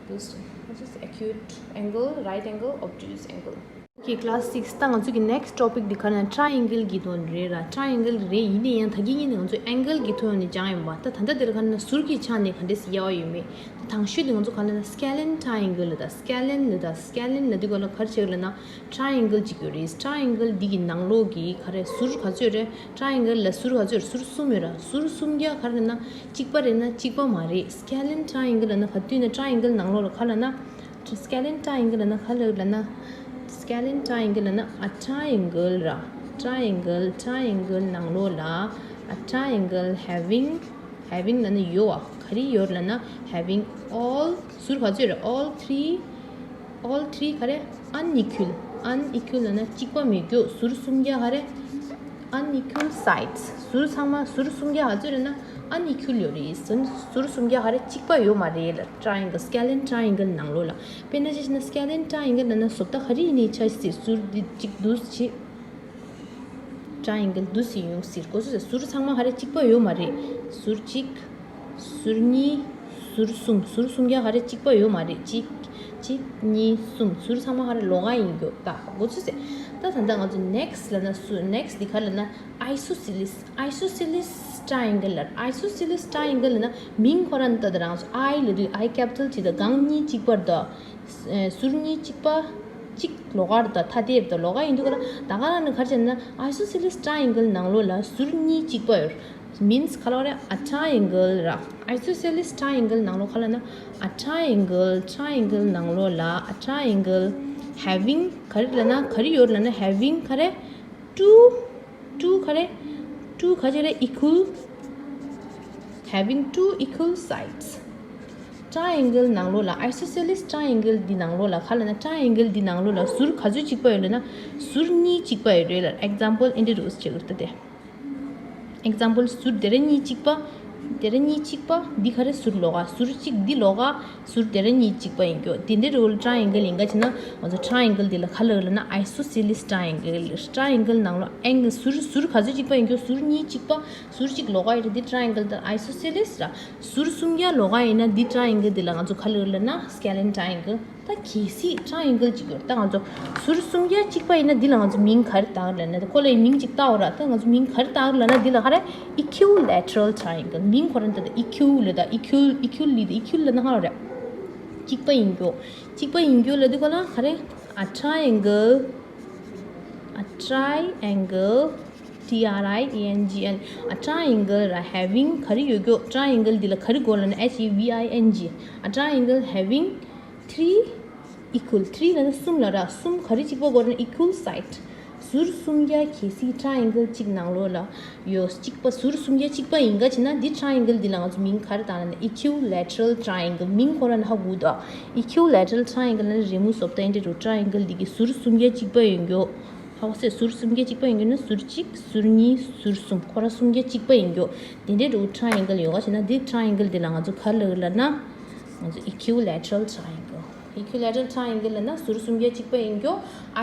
This is acute angle, right angle, obtuse angle. Okay, class six ད་ང་ཚོ་གི་next topic འདི་ག་རེ་ན་ཊ་ར་ཡེང་གལ་གི་དོན་རེད་ར། ཊ་ར་ཡེང་གལ་རེད། ཡིན་ནའི་ཡང་ད་གིན་ཡིན་ནའི་ང་ཚོ་ཨེང་གལ་གི་ཐོག་ནས་སྦྱངས་ཡིན་པ། ད་ད་ལྟ་འདིར་ག་རེ་ན་ཟུར་གྱི་ཆ་ནས་ག་འདྲས་སེ་དབྱེ་བ་ཡོད་མེད། ད་དང་ཤོས་འདི་ང་ཚོ་ག་ལབ་ན་scalene triangle ལབ་ད། Scalene ལབ་ད། Scalene ལབ་དུས་ག་ལ་ག་རེ་བྱེད་ལབ་ན། ཊ་ར་ཡེང་གལ་གཅིག་ཡོད་རེད། ཊ་ར་ཡེང་གལ་འདི་གི་ནང་ལོགས་ཀྱི་ག་རེ་ཟུར་ག་ཚོད་རེད། ཊ་ར་ཡེང་གལ་ལ་ཟུར་ག་ཚོད་རེད། ཟུར་གསུམ་ཡོད་ར། ཟུར་གསུམ་ཀ་ག་རེ་ན་གཅིག་པ་རེད་ན་གཅིག་པ་མ་རེད། Scalene triangle ལབ་ན་ག་དུས་ན་ཊ་ར་ཡེང་གལ་ནང་ལོགས་ལ་ག་ལབ་ན། Scalene triangle ལབ་ན་ག་ལབ་ལབ་ན། Scalene triangle ལབ་ན་a triangle ར། Triangle, triangle ནང་ལོགས་ལ་a triangle having, having ལབ་ན་ཡོད་བ། ག་རེ་ཡོད་ལབ་ན་having all, ཟུར་ག་ཚོད་རེད། All three, all three ག་རེ། Unequal, unequal ལབ་ན་གཅིག་པ་མེད་རྒྱུ། ཟུར་གསུམ་ཀ་ག་རེ། Unequal sides. ཟུར་ཚང་མ་ཟུར་གསུམ་ཀ་ག་ཚོད་རེད་ན་unequal ཡོད་རེད། ཟུར་གསུམ་ཀ་ག་རེ་གཅིག་པ་ཡོད་མ་རེད་ལ། Triangle, scalene triangle ནང་ལོགས་ལ། དཔེར་ན་ཆ་བཞག་ན་scalene triangle ལབ་ན་བཟོ་ལྟ་ག་རེ་ཡིན་ནའི་ཆ་སྲིད། ཟུར་འདི་གཅིག་འདུག་སེ་བྱེད། Triangle འདུག་སེ་ཡོང་སྲིད། གོ་ཚོད་ཟུར་ཚང་མ་ག་རེ་གཅིག་པ་ཡོད་མ་རེད། ཟུར་གཅིག་ཟུར་གཉིས། ཟུར་གསུམ། ཟུར་གསུམ་ཀ་ག་རེ་གཅིག་པ་ཡོད་མ་རེད། གཅིག་གཅིག་གཉིས། གསུམ། ཟུར་ཚང་མ་ག་རེ་ལོགས་ཀ་ཡིན་རྒྱུ་ད། གོ་ཚོད་ཟེར། ད་ད་ལྟ་ང་ཚོ་next ལབ་ན་ཟུར། Next འདི་ག་ལབ་ན་isosceles, isosceles triangle ལབ། Isosceles triangle ལབ་ན་མིང་ཁོ་རང་ད་ད་རང་ཚོ་I ལབ་དུས་I capital གཅིག་དང་སྒང་གཉིས་གཅིག་པ་རེད་ད། ཟུར་གཉིས་གཅིག་པ། གཅིག་ལོགས་ཀ་རེད་ད། ཐ་དད་རེད་ད། ལོགས་ཀ་ཡིན་དུས་ག་ལ་ད་ག་རང་ནི་ག་རེ་བྱས་ན་isosceles triangle ནང་ལོགས་ལ་ཟུར་གཉིས་གཅིག་པ་ཡོད། Means ག་ལ་རེད། A triangle ར། Isosceles triangle ནང་ལོགས་ག་ལབ་ན་a triangle, triangle ནང་ལོགས་ལ་a triangle having ག་རེ་ལབ་ན་ག་རེ་ཡོད་ལབ་ན་having ག་རེ། Two, two ག་རེ། Two ག་ཚོད་རེད། Equal, having two equal sides. Triangle ནང་ལོགས་ལ། Isosceles triangle འདི་ནང་ལོགས་ལ་ག་ལབ་ན། Triangle འདི་ནང་ལོགས་ལ་ཟུར་ག་ཚོད་གཅིག་པ་ཡོད་ལབ་ན། ཟུར་གཉིས་གཅིག་པ་ཡོད་རེད་ལ། Example འདི་འདྲ་བྱེད་དགོས་ད་དེ། Example ཟུར་དེ་ར་གཉིས་གཅིག་པ། དེ་ར་གཉིས་གཅིག་པ། འདི་ག་རེ། ཟུར་ལོགས་ཀ། ཟུར་གཅིག་འདི་ལོགས་ཀ། ཟུར་དེ་ར་གཉིས་གཅིག་པ་ཡིན་རྒྱུ། དེ་འདྲའི་རོལ་triangle ཡིན་ག་བྱས་ན་ང་ཚོ་triangle འདི་ལ་ག་ལབ་ལབ་ན་isosceles triangle། Triangle ནང་ལོགས་angle ཟུར་ཟུར་ག་ཚོད་གཅིག་པ་ཡིན་རྒྱུ། ཟུར་གཉིས་གཅིག་པ། ཟུར་གཅིག་ལོགས་ཀ་ཡིན་རྒྱུ་འདི་triangle དང་isosceles ར། ཟུར་གསུམ་ཀ་ལོགས་ཀ་ཡིན་ན་འདི་triangle འདི་ལ་ང་ཚོ་ག་ལབ་ལབ་ན་scalene triangle། ད་གལ་སྲིད་triangle གཅིག་ཡོད། ད་ང་ཚོ་ཟུར་གསུམ་ཀ་གཅིག་པ་ཡིན་ན་འདི་ལ་ང་ཚོ་མིང་ག་རེ་བཏགས་ལབ་ན། ད་ཁོ་ལ་མིང་གཅིག་བཏགས་ར། ད་ང་ཚོ་མིང་ག་རེ་བཏགས་ལབ་ན་འདི་ལ་ག་རེ། Equilateral triangle མིང་ཁོ་རང་ད། ད་equal ལབ་ད། Equal, equal ལབ་ད། Equal ལབ་ན་ག་རེ། གཅིག་པ་ཡིན་རྒྱུ། གཅིག་པ་ཡིན་རྒྱུ་ལབ་དུས་ག་ལ་ག་རེ། A triangle, a triangle, T R I A N G L, a triangle ར་having ག་རེ་ཡོད་རྒྱུ། Triangle འདི་ལ་ག་རེ་དགོས་ལབ་ན་H A V I N G, a triangle having three equal, three ལབ་ན་གསུམ་ལ་ར། གསུམ་ག་རེ་གཅིག་པ་དགོས་ལབ་ན་equal side. ཟུར་གསུམ་ཀ་གལ་སྲིད་triangle གཅིག་ནང་ལོགས་ལ་ཡོད། གཅིག་པ། ཟུར་གསུམ་ཀ་གཅིག་པ་ཡིན་ག་བྱས་ན་འདི་triangle འདི་ལ་ང་ཚོ་མིང་ག་རེ་བཏགས་ན་equilateral triangle མིང་ཁོ་རང་ནི་ཧ་གོ་འདུག Equilateral triangle ནི་རི་མོ་བཟོ་ལྟ་འདི་འདྲ་རུ་triangle འདི་གི་ཟུར་གསུམ་ཀ་གཅིག་པ་ཡིན་རྒྱུ། ཧ་གོ་སོང་། ཟུར་གསུམ་ཀ་གཅིག་པ་ཡིན་རྒྱུ་ན་ཟུར་གཅིག་ཟུར་གཉིས། ཟུར་གསུམ། ཁོ་རང་གསུམ་ཀ་གཅིག་པ་ཡིན་རྒྱུ། དེ་འདྲའི་འདྲ་བོ་triangle ཡོད་ག་བྱས་ན་འདི་triangle འདི་ལ་ང་ཚོ་ག་ལབ་ལབ་ན་ང་ཚོ་equilateral triangle། Equilateral triangle ལབ་ན་ཟུར་གསུམ་ཀ་གཅིག་པ་ཡིན་རྒྱུ།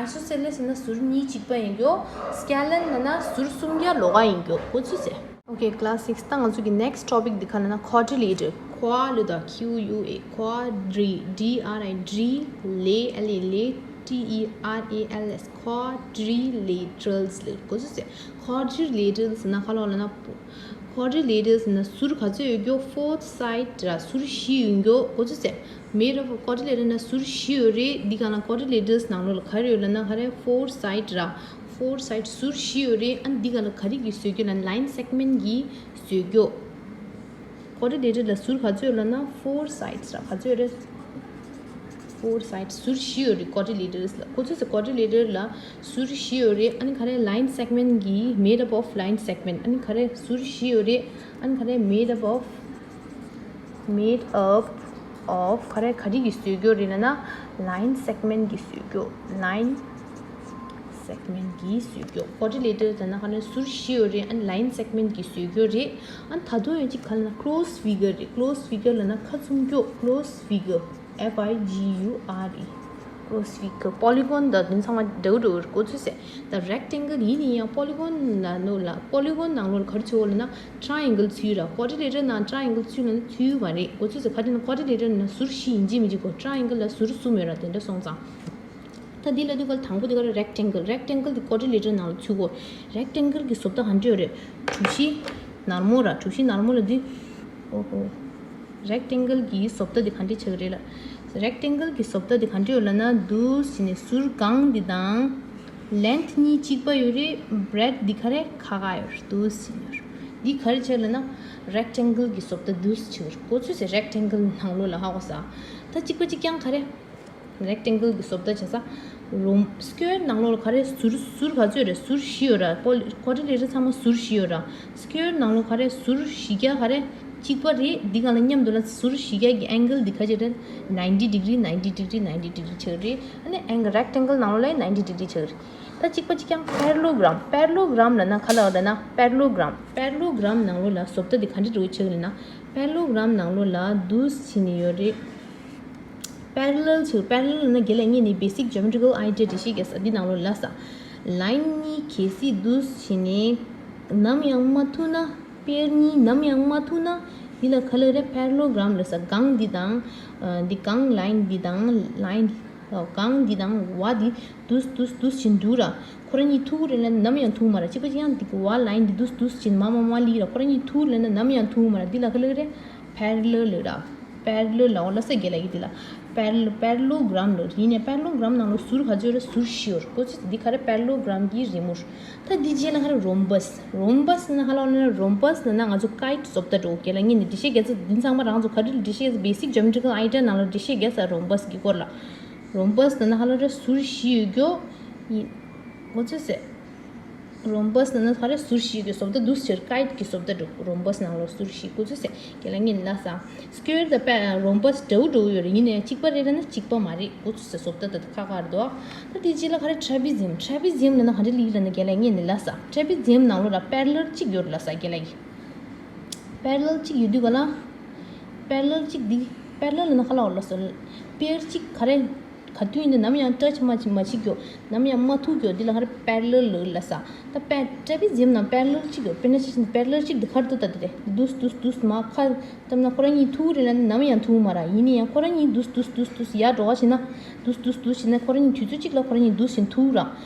Isosceles ལབ་ན་ཟུར་གཉིས་གཅིག་པ་ཡིན་རྒྱུ། Scalene ལབ་ན་ཟུར་གསུམ་ཀ་ལོགས་ཀ་ཡིན་རྒྱུ། གོ་ཚུལ་ཟེར། Okay, class six ད་ང་ཚོ་གི་next topic འདི་ག་ལབ་ན་quadrilateral། Qua ལབ་ད། Q U A, quadri, D R I, dri, le, L E, le, T E R A L S, quadrilaterals ལབ། གོ་ཚུལ་ཟེར། Quadrilaterals ན་ག་ལབ་ལབ་ན། Quadrilaterals ན་ཟུར་ག་ཚོད་ཡོད་རྒྱུ། Four side ར། ཟུར་བཞི་ཡོད་རྒྱུ། གོ་ཚུལ་ཟེར། Made up of quadrilateral ན་ཟུར་བཞི་ཡོད་རེད། འདི་ག་ན་quadrilaterals ནང་ལོགས་ལ་ག་རེ་ཡོད་ལབ་ན་ག་རེ། Four side ར། Four side ཟུར་བཞི་ཡོད་རེད། ཨ་འདི་ག་ལ་ག་རེ་གིས་བཟོས་རྒྱུ་ན་line segment གིས་བཟོས་རྒྱུ། Quadrilateral ལ་ཟུར་ག་ཚོད་ཡོད་ལབ་ན། Four sides ར། ག་ཚོད་ཡོད་རེད། Four sides ཟུར་བཞི་ཡོད་རེད། Quadrilaterals ལ། གོ་ཚུལ་ཟེར། Quadrilateral ལ་ཟུར་བཞི་ཡོད་རེད། ཨ་ནི་ག་རེ། line segment གིས། Made up of line segment ཨ་ནི་ག་རེ། ཟུར་བཞི་ཡོད་རེད། ཨ་ནི་ག་རེ། Made up of, made up of ག་རེ། ག་རེ་གིས་བཟོས་རྒྱུ་རེད་ལབ་ན། Line segment གིས་བཟོས་རྒྱུ། Line segment གིས་བཟོས་རྒྱུ། Quadrilateral ལབ་ན་ག་རེ། ཟུར་བཞི་ཡོད་རེད། ཨ་ནི་line segment གིས་བཟོས་རྒྱུ་རེད། ཨ་ནི་ད་དུང་ཡང་གཅིག་ག་ལབ་ན་closed figure རེད། Closed figure ལབ་ན་ཁ་བཙུམ་རྒྱུ། Closed figure, F I G U R E, ཀོ་སི་ཕི་ཀར། པོ་ལི་གོན་དང་དེ་ཚང་མ་འདྲ་བོ་འདྲ་བོ་རེད། གོ་ཚོད་ཟེར། ད་རེག་ཊེང་གལ་ཡིན་ན་ཡང་པོ་ལི་གོན་ནང་ལོགས་ལ། པོ་ལི་གོན་ནང་ལོགས་ལ་ག་རེ་ཚུད་ཡོད་ལབ་ན་ཊ་ར་ཡེང་གལ་ཚུད་ཡོད་ར། ཀོ་ཌི་ལེ་ཊར་ནང་ཊ་ར་ཡེང་གལ་ཚུད་ཡོད་ལབ་ན་ཚུད་ཡོད་མ་རེད། གོ་ཚོད་ཟེར། ག་དེ་ན་ཀོ་ཌི་ལེ་ཊར་ནང་ཟུར་བཞི་ཡིན་གཅིག་མིན་གཅིག་གོ། ཊ་ར་ཡེང་གལ་ལ་ཟུར་གསུམ་ཡོད་ར། དེ་འདྲ་སོང་ཙང་། ད་འདི་ལ་དུས་ག་ལ་དང་པོ་དེ་ག་རེ། རེག་ཊེང་གལ། རེག་ཊེང་གལ་དེ་ཀོ་ཌི་ལེ་ཊར་ནང་ལ་ཚུད་གོ། རེག་ཊེང་གལ་གྱི་བཟོ་ལྟ་ག་འདྲ་ཡོད་རེད། གྲུ་བཞི་ནར་མོ་ར། གྲུ་བཞི་ནར་མོ་ལ་འདི། ཨོ་ཧོ། རེག་ཊེང་གལ་གྱི་བཟོ་ལྟ་འདི་ག་འདྲ་ཆགས་ཀྱི་རེད་ལབ། རེག་ཊེང་གལ་གྱི་བཟོ་ལྟ་འདི་ག་འདྲ་ཡོད་ལབ་ན། འདུག་སེ་བྱས་ནས་ཟུར་སྒང་འདི་དང་ལེན་ཐི་གཉིས་གཅིག་པ་ཡོད་རེད། བྷི་རེད་ཐི་འདི་ག་རེ། ཁ་ཁ་ཡོད་རེད། འདུག་སེ་བྱས་ནས་ཡོད་རེད། འདི་ག་རེ་ཆགས་ལབ་ན་རེག་ཊེང་གལ་གྱི་བཟོ་ལྟ་འདུག་སེ་ཆགས་ཀྱི་རེད། གོ་ཚོད་ཟེར། རེག་ཊེང་གལ་ནང་ལོགས་ལ། ཧ་གོ་སོང་། ད་གཅིག་པ་གཅིག་རྐྱང་ག་རེ། རེག་ཊེང་གལ་གྱི་བཟོ་ལྟ་བྱས་ཙང་། རོམ་སི་ཀུ་ཝེར་ནང་ལོགས་ལ་ག་རེ། ཟུར། ཟུར་ག་ཚོད་རེད། ཟུར་བཞི་ཡོད་ར། པོ་ལི། ཀོ་ཌི་ལེ་ཊར་ཚང་མ་ཟུར་བཞི་ཡོད་ར། སི་ཀུ་ཝེར་ནང་ལོགས་ག་རེ། ཟུར་བཞི་བརྒྱ་ག་རེ། གཅིག་པ་རེད། འདི་སྒང་ལ་མཉམ་དུ་ལ་ཟུར་བཞི་བརྒྱ་གི་ཨེང་གལ་འདི་ག་ཚོད་རེད། ནའིན་ཊི་ཌི་གྷི་རི། ནའིན་ཊི་ཌི་གྷི་རི། ནའིན་ཊི་ཌི་གྷི་རི་ཆགས་རེད། ཨ་ནི་ཨེང་གལ། རེག་ཊེང་གལ་ནང་ལོགས་ལ་ནའིན་ཊི་ཌི་གྷི་རི་ཆགས་རེད། ད་གཅིག་པ་གཅིག་རྐྱང་པེ་ར་ལེལ་གྷི་རམ། པེ་ར་ལེལ་གྷི་རམ་ལབ་ན་ག་ལབ་ལབ་ན། པེ་ར་ལེལ་གྷི་རམ། པེ་ར་ལེལ་གྷི་རམ་ནང་ལོགས་ལ་བཟོ་ལྟ་འདི་ག་འདྲ་འདྲ་བོ་ཆགས་ལབ་ན། པེ་ར་ལེལ་གྷི་རམ་ནང་ལོགས་ལ་འདུག་སེ་བྱས་ནས་ཡོད་རེད། པེ་ར་ལེལ་ཆགས། པེ་ར་ལེལ་ལབ་ན་རྒན་ལགས་ངས་ནི་བྷེ་སིག་ཇོ་མེ་ཊི་རི་ཀལ་ཨའི་ཌི་ཡ་འགྲེལ་བཤད་རྒྱག་ས་འདི་ནང་ལོགས་ལ་ལབ་ས། ལའིན་གཉིས་གལ་སྲིད་འདུག་སེ་བྱས་ནས་ནམ་ཡང་མ་ཐུག་ན། པེར་གཉིས་ནམ་ཡང་མ་ཐུག་ན། འདི་ལ་ག་ལབ་རེད། པེ་ར་ལེལ་གྷི་རམ་ལབ་ས། སྒང་འདི་དང་། ཨ། འདི་སྒང་ལའིན་འདི་དང་ལའིན། ཨ། སྒང་འདི་དང་བ་འདི་འདུག་སེ་འདུག་སེ་འདུག་སེ་བྱས་འདུག་ར། ཁོ་རང་གཉིས་ཐུག་རེད་ལབ་ན་ནམ་ཡང་ཐུག་མ་ར། གཅིག་པ་གཅིག་རྐྱང་འདི་བ་ལའིན་འདི་འདུག་སེ་འདུག་སེ་བྱས་མར་མར་མར་སླེབས་ར། ཁོ་རང་གཉིས་ཐུག་རེད་ལབ་ན་ནམ་ཡང་ཐུག་མ་ར། འདི་ལ་ག་ལབ་རེད། པེ་ར་ལེལ་ལབ་ར། པེ་ར་ལེལ་ལབ་འོ་ལབ་ས་རྒན་ལགས་ཀྱིས་འདི་ལ། པེ་ར་ལེལ། པེ་ར་ལེལ་གྷི་རམ་ལབ། ཡིན་ནའི་པེ་ར་ལེལ་གྷི་རམ་ནང་ལོགས་ཟུར་ག་ཚོད་རེད། ཟུར་བཞི་ཡོད་རེད། གོ་ཚོད་ཟེར། འདི་ག་རེ། པེ་ར་ལེལ་གྷི་རམ་གྱི་རི་མོ་རེད། ད་འདི་རྗེས་ལ་ག་རེ། རོམ་བཱས། རོམ་བཱས་ལབ་ན་ག་ལབ་ལབ་ན། རོམ་བཱས་ལབ་ན་ང་ཚོ་ཀའིཌ་བཟོ་ལྟ་འདྲ་བོ། རྒན་ལགས་ངས་ནི་འགྲེལ་བཤད་རྒྱག་ས་འདི་ཚང་མ་རང་ཚོ་ག་རེ་འགྲེལ་བཤད་རྒྱག་ས། བྷེ་སིག་ཇོ་མེ་ཊི་རི་ཀལ་ཨའི་ཌི་ཡ་ནང་ལ་འགྲེལ་བཤད་རྒྱག་ས་རོམ་བཱས་ཀྱི་སྐོར་ལ། རོམ་བཱས་ལབ་ན་ག་ལབ་རེད། ཟུར་བཞི་ཡོད་རྒྱུ་ཡིན། གོ་ཚོད་ཟེར། རོམ་བཱས་ལབ་ན་ག་རེ། ཟུར་བཞི་གི་བཟོ་ལྟ་འདུག་སེ་ཆགས། ཀའིཌ་གི་བཟོ་ལྟ་འདྲ་བོ། རོམ་བཱས་ནང་ལོགས་ཟུར་བཞི། གོ་ཚོད་ཟེར། རྒན་ལགས་ངས་ནི་ལབ་ས། སི་ཀུ་ཝེར་དང་པེ། རོམ་བཱས་འདྲ་བོ་འདྲ་བོ་ཡོད་རེད། ཡིན་ནའི་གཅིག་པ་རེད་ལབ་ན་གཅིག་པ་མ་རེད། གོ་ཚོད་ཟེར། བཟོ་ལྟ་ད་ཁ་ཁ་རེད་དོ། ད་དེ་རྗེས་ལ་ག་རེ། ཊ་རེ་ཛི་ཡམ། ཊ་རེ་ཛི་ཡམ་ལབ་ན་ག་འདྲ་ལབ་ལབ་ན། རྒན་ལགས་ངས་ནི་ལབ་ས། ཊ་རེ་ཛི་ཡམ་ནང་ལོགས་ལ་པེ་ར་ལེལ་གཅིག་ཡོད་རེད་ལབ་ས་རྒན་ལགས་ཀྱིས། པེ་ར་ལེལ་གཅིག་ཡོད་དུས་ག་ལ། པེ་ར་ལེལ་གཅིག་འདི། པེ་ར་ལེལ་ལབ་ན་ག་ལབ་འོ་ལབ་ས། པེར་གཅིག་ག་རེ། ག་དུས་ཡིན་ན་ནམ་ཡང་ཊ་ཆི་མ་ཆི་མ་བྱེད་རྒྱུ། ནམ་ཡང་མ་ཐུག་རྒྱུ། འདི་ལ་ག་རེ། པེ་ར་ལེལ་ལབ་ལབ་ས། ད་པེ། ཊ་རེ་ཛི་ཡམ་ནང་པེ་ར་ལེལ་གཅིག་ཡོད། དཔེར་ན་ཆ་བཞག་ན་པེ་ར་ལེལ་གཅིག་འདི་ག་རེ་འདུག་ད་འདི་རེད། འདུག་སེ་འདུག་སེ་འདུག་སེ་མར་ཁ་བཏབ་ན་ཁོ་རང་གཉིས་ཐུག་རེད་ལབ་ན་ནམ་ཡང་ཐུག་མ་ར། ཡིན་ན་ཡང་ཁོ་རང་གཉིས་འདུག་སེ་འདུག་སེ་འདུག་སེ་འདུག་སེ་ཡར་འགྲོ་བ་བྱས་ན། འདུག་སེ་འདུག་སེ་འདུག་སེ་བྱས་ན་ཁོ་རང་གཉིས་དུས་ཚོད་གཅིག་ལ་ཁོ་རང་གཉིས་འདུག་སེ་ཐུག་ར།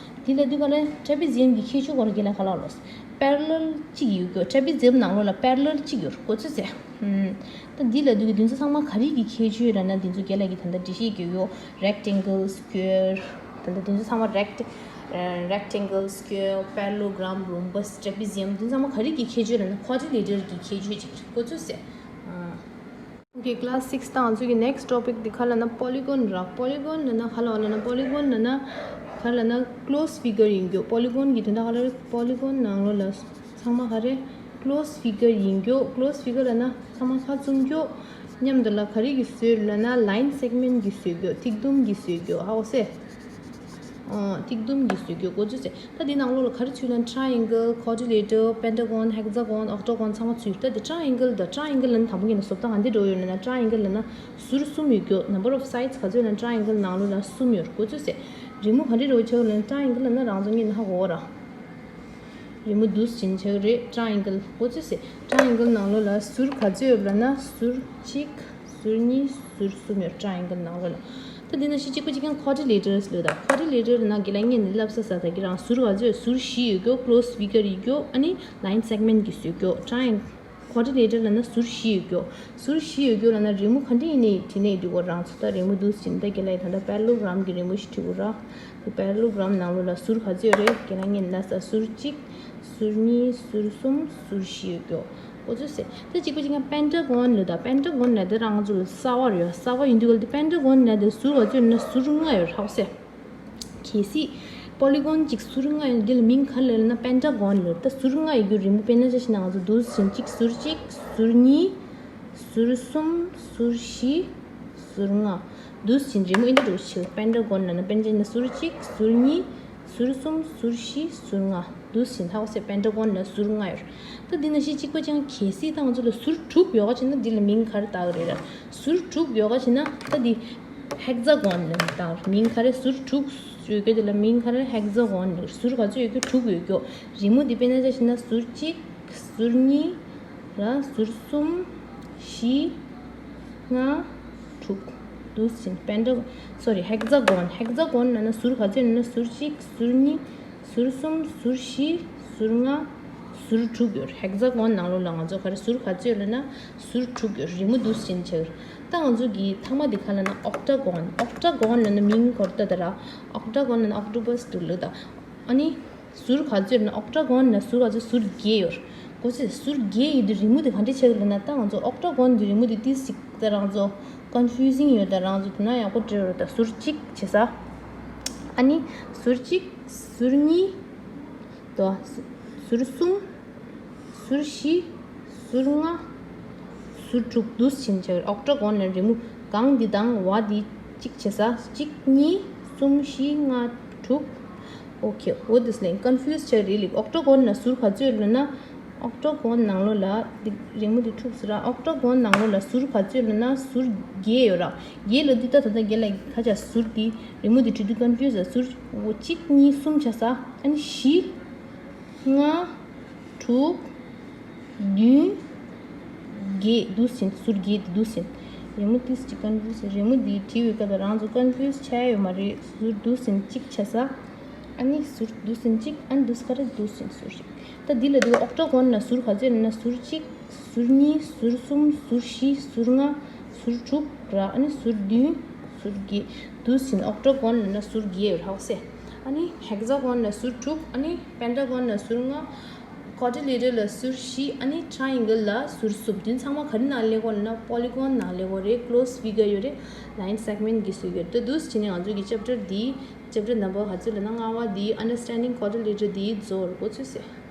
འདི་ལ་དུས་ག་ལ་ཊ་རེ་ཛི་ཡམ་གྱི་ཁྱད་ཆོས་སྐོར་རྒན་ལགས་ག་ལབ་འོ་ལབ་ས། པེ་ར་ལེལ་གཅིག་ཡོད་རྒྱུ། ཊ་རེ་ཛི་ཡམ་ནང་ལོགས་ལ་པེ་ར་ལེལ་གཅིག་ཡོད་རེད། གོ་ཚོད་ཟེར། ཨུམ། ད་འདི་ལ་དུས་ཀྱི་འདི་ཚོ་ཚང་མ་ག་རེ་གི་ཁྱད་ཆོས་ལབ་ན། འདི་ཚོ་རྒན་ལགས་ཀྱིས་ད་ལྟ་འགྲེལ་བཤད་བརྒྱབ་ཡོད། རེག་ཊེང་གལ། སི་ཀུ་ཝེར། ད་ལྟ་འདི་ཚོ་ཚང་མ་རེག་ཊེང་། རེག་ཊེང་གལ། སི་ཀུ་ཝེར། པེ་ར་ལེལ་གྷི་རམ། རོམ་བཱས། ཊ་རེ་ཛི་ཡམ། འདི་ཚོ་ཚང་མ་ག་རེ་གི་ཁྱད་ཆོས་ལབ་ན། ཀོ་ཌི་ལེ་ཊར་གི་ཁྱད་ཆོས་ཅིག་རེད། གོ་ཚོད་ཟེར། ཨ། Okay, class six ད་ང་ཚོ་གི་next topic འདི་ག་ལབ་ན་པོ་ལི་གོན་ར། པོ་ལི་གོན་ལབ་ན་ག་ལབ་འོ་ལབ་ན། པོ་ལི་གོན་ལབ་ན་ག་ལབ་ན་ཀློ་སི་ཕི་གར་ཡིན་རྒྱུ། པོ་ལི་གོན་གྱི་དོན་དག་ག་ལབ་རེད། པོ་ལི་གོན་ནང་ལོགས་ལ་ཚང་མ་ག་རེ། ཀློ་སི་ཕི་གར་ཡིན་རྒྱུ། ཀློ་སི་ཕི་གར་ལབ་ན་ཚང་མ་ཁ་བཙུམ་རྒྱུ། མཉམ་དུ་ལ་ག་རེ་གིས་བཟོས་ལབ་ན་ལའིན་སེག་མེན་གྱིས་བཟོས་རྒྱུ། ཐིག་དུམ་གྱིས་བཟོས་རྒྱུ། ཧ་གོ་སོང་ངས། ཨ། ཐིག་དུམ་གྱིས་བཟོས་རྒྱུ། གོ་ཚོད་ཟེར། ད་འདི་ནང་ལོགས་ལ་ག་རེ་ཚུད་ལབ་ན། ཊ་ར་ཡེང་གལ། ཀོ་ཌི་ལེ་ཊར། པེན་ཊ་གོན། ཧེག་ཛ་གོན། ཨོག་ཊ་གོན་ཚང་མ་ཚུད། ད་འདི་ཊ་ར་ཡེང་གལ་དང་། ཊ་ར་ཡེང་གལ་ལབ་ན་དང་པོ་ཉིད་ནས་བཟོ་ལྟ་ག་འདྲ་འདྲ་བོ་ཡོད་ལབ་ན། ཊ་ར་ཡེང་གལ་ལབ་ན་ཟུར་གསུམ་ཡོད་རྒྱུ། number of sides ག་ཚོད་ལབ་ན་ཊ་ར་ཡེང་གལ་ནང་ལོགས་ལ་གསུམ་ཡོད། གོ་ཚོད་ཟེར། རི་མོ་ག་འདྲ་འདྲ་བོ་ཆགས་ལབ་ན། ཊ་ར་ཡེང་གལ་ལབ་ན་རང་ཚོ་ངས་ནི་ཧ་གོ་བ་ར། རི་མོ་འདུག་སེ་བྱས་ནས་ཆགས་རེད། ཊ་ར་ཡེང་གལ། གོ་ཚོད་ཟེར། ཊ་ར་ཡེང་གལ་ནང་ལོགས་ལ་ཟུར་ག་ཚོད་ཡོད་ལབ་ན། ཟུར་གཅིག་ཟུར་གཉིས། ཟུར་གསུམ་ཡོད། ཊ་ར་ཡེང་གལ་ནང་ལོགས་ལ། ད་འདི་ནང་བཞིན་གཅིག་པ་གཅིག་རྐྱང་ཀོ་ཌི་ལེ་ཊར་ལབ་ད། ཀོ་ཌི་ལེ་ཊར་ནང་གི་ལ་ངས་ནི་ལབ་ས་ས་ད་གི་རང་ཟུར་ག་ཚོད། ཟུར་བཞི་ཡོད་རྒྱུ། ཀློ་སི་ཕི་གར་ཡོད་རྒྱུ། ཨ་ནི་ལའིན་སེག་མེན་གྱིས་བཟོས་རྒྱུ། ཊ་ར་ཡེང་། ཀོ་ཌི་ལེ་ཊར་ལབ་ན་ཟུར་བཞི་ཡོད་རྒྱུ། ཟུར་བཞི་ཡོད་རྒྱུ་ལབ་ན་རི་མོ་ག་འདྲ་ཡིན་ནའི་བྲིས་ནའི་འགྲིག་གོ། རང་ཚོ་ད་རི་མོ་འདུག་སེ་བྱས་ནས་ད་གི་ལ་ཡི་ད་ལྟ་པེ་ར་ལེལ་གྷི་རམ་གྱི་རི་མོ་ཞིག་བྲིས་དགོས་ར། དེ་པེ་ར་ལེལ་གྷི་རམ་ནང་ལོགས་ལ་ཟུར་ག་ཚོད་རེད། གི་ལ་ངས་ནི་ལབ་ས། ཟུར་གཅིག་ཟུར་གཉིས། ཟུར་གསུམ། ཟུར་བཞི་ཡོད་རྒྱུ། གོ་ཚོད་ཟེར། དེ་གཅིག་པ་གཅིག་རྐྱང་པེན་ཊ་གོན་ལབ་ད། པེན་ཊ་གོན་ལབ་དེ་རང་ཚོ་ལ་གསར་པ་རེད། གསར་པ་ཡིན་དུས་ག་ལ་དེ་པེན་ཊ་གོན་ལབ་དེ་ཟུར་ག་ཚོད་ན་ཟུར་ལྔ་ཡོད་རེད། ཧ་གོ་སོང་ངས། གལ་སྲིད་པོ་ལི་གོན་གཅིག་ཟུར་ལྔ་ཡོད་ན་འདི་ལ་མིང་ག་རེ་ལབ་ན་པེན་ཊ་གོན་ལབ། ད་ཟུར་ལྔ་ཡོད་རྒྱུ་རི་མོ་དཔེར་ན་ཆ་བཞག་ན་ང་ཚོ་འདུག་སེ་བྱས་ནས་གཅིག་ཟུར་གཅིག་ཟུར་གཉིས། ཟུར་གསུམ། ཟུར་བཞི། ཟུར་ལྔ། འདུག་སེ་བྱས་ནས་རི་མོ་འདི་འདྲ་བོ་ཞིག་པེན་ཊ་གོན་ལབ་ན། པེན་ཊ་ན་ཟུར་གཅིག་ཟུར་གཉིས། ཟུར་གསུམ། ཟུར་བཞི། ཟུར་ལྔ། འདུག་སེ་བྱས་ནས་ཧ་གོ་སོང་ངས། པེན་ཊ་གོན་ལབ་ཟུར་ལྔ་ཡོད་རེད། ད་འདི་ནང་བཞིན་གཅིག་པ་རྐྱང་གལ་སྲིད་ད་ང་ཚོ་ལ་ཟུར་དྲུག་ཡོད་པ་བྱས་ན་འདི་ལ་མིང་ག་རེ་བཏགས་ཀྱི་རེད་ལབ། ཟུར་དྲུག་ཡོད་པ་བྱས་ན་ད་འདི། hexagon ལབ་ནས་བཏགས། མིང་ག་རེ་ཟུར་དྲུག་ཡོད་རྒྱུ་དེ་ལ་མིང་ག་རེ་hexagon ལབ། ཟུར་ག་ཚོད་ཡོད་རྒྱུ། དྲུག་ཡོད་རྒྱུ། རི་མོ་འདི་དཔེར་ན་ཆ་བཞག་ན་ཟུར་གཅིག་ཟུར་གཉིས་ར་ཟུར་གསུམ་བཞི་ལྔ་དྲུག་འདུག་ཟིན། penta sorry hexagon hexagon ལབ་ན་ཟུར་ག་ཚོད་ཡོད་ན་ཟུར་གཅིག་ཟུར་གཉིས་ཟུར་གསུམ་ཟུར་བཞི་ཟུར་ལྔ་ཟུར་དྲུག་ཡོད། hexagon ནང་ལོགས་ལ་ང་ཚོ་ག་རེ་ཟུར་ག་ཚོད་ཡོད་ལབ་ན་ཟུར་དྲུག་ཡོད། རི་མོ་འདུག་ཟིན་ཆགས། ད་ང་ཚོ་གི་ཐ་མ་འདི་ག་ལབ་ན་octagon octagon ལབ་ན་མིང་གོ་ར་ད་ད་ར། octagon ལབ་ན་octopus འདུག་ལབ་ད། ཨ་ནི་ཟུར་ག་ཚོད་ཡོད་ན་octagon ན་ཟུར་ག་ཚོད། ཟུར་བརྒྱད་ཡོད། གོ་ཚེ་ཟུར་བརྒྱད་ཡོད་དུས་རི་མོ་འདི་ག་འདྲ་ཆགས་ལབ་ན། ད་ང་ཚོ་octagon གི་རི་མོ་འདི་ཏིས་ཅིག་ད་རང་ཚོ་confusing ཡོད། ད་རང་ཚོ་དེ་ན་ཡག་པོ་འབྲི་རོགས། ད་ཟུར་གཅིག་བྱེད་ས། ཨ་ནི་ཟུར་གཅིག་ཟུར་གཉིས་དོ། ཟུར་གསུམ་ཟུར་བཞི་ཟུར་ལྔ་ཟུར་དྲུག་འདུག་ཟིན་ཆགས། octagon ལ་རི་མོ་གང་འདི་དང་བ་འདི་གཅིག་བྱེད་ས། གཅིག་གཉིས་གསུམ་བཞི་ལྔ་དྲུག okay འོ་འདུག་ལེན། confuse ཆགས་རེད་ལིག octagon ལ་ཟུར་ག་ཚོད་ལབ་ན། octagon ནང་ལོགས་ལ་འདི་རི་མོ་འདི་འཁྲུགས་ཟེར་ར། octagon ནང་ལོགས་ལ་ཟུར་ག་ཚོད་ལབ་ན་ཟུར་བརྒྱད་ཡོད་ར། བརྒྱད་ལ་འདི་ད་ད་ལྟ་བརྒྱད་ལ་ཁ་ཆ་ཟུར་འདི་རི་མོ་འདི་བྲིས་དུས་confuse ཟུར་འོ་གཅིག་གཉིས་གསུམ་བྱེད་ས། ཨ་ནི་བཞི་ལྔ་དྲུག་བདུན་བརྒྱད་འདུག་ཟིན། ཟུར་བརྒྱད་འདི་འདུག་ཟིན། རི་མོ་ཏིས་ཅིག་confuse རི་མོ་འདི་བྲིས་ཡོད་སྐབས་ལ་རང་ཚོ་confuse ཆགས་ཡོད་མ་རེད། ཟུར་འདུག་ཟིན་གཅིག་བྱེད་ས། ཨ་ནི་ཟུར་འདུག་ཟིན་གཅིག་ཨ་ནི་འདུག་ག་རེ་འདུག་ཟིན་ཟུར་ཞིག་ད་འདི་ལ་འདི་octagon ན་ཟུར་ག་ཚོད་ཡོད་ན་ཟུར་གཅིག་ཟུར་གཉིས་ཟུར་གསུམ་ཟུར་བཞི་ཟུར་ལྔ་ཟུར་དྲུག་ར། ཨ་ནི་ཟུར་བདུན་ཟུར་བརྒྱད་འདུག་ཟིན། octagon ན་ཟུར་བརྒྱད་ཡོད་རག་སེ། ཨ་ནི་hexagon ན་ཟུར་དྲུག་ཨ་ནི་pentagon ན་ཟུར་ལྔ། quadrilateral ལ་ཟུར་བཞི། ཨ་ནི་triangle ལ་ཟུར་གསུམ། དེ་ཚང་མ་ག་རེ་ནང་སླེབས་ཀྱི་ཡོད་ན་polygon ནང་སླེབས་ཀྱི་ཡོད་རེད། closed figure ཡོད་རེད། line segment གི་སུ་ཡོད་ད་འདུག་ཟིན་ནས་ང་ཚོ་གི་chapter འདི་chapter number ག་ཚོད་ལབ་ན་ལྔ་བ་འདི་understanding quadrilateral འདི་རྫོགས་རེད། གོ་ཚོད་སེ།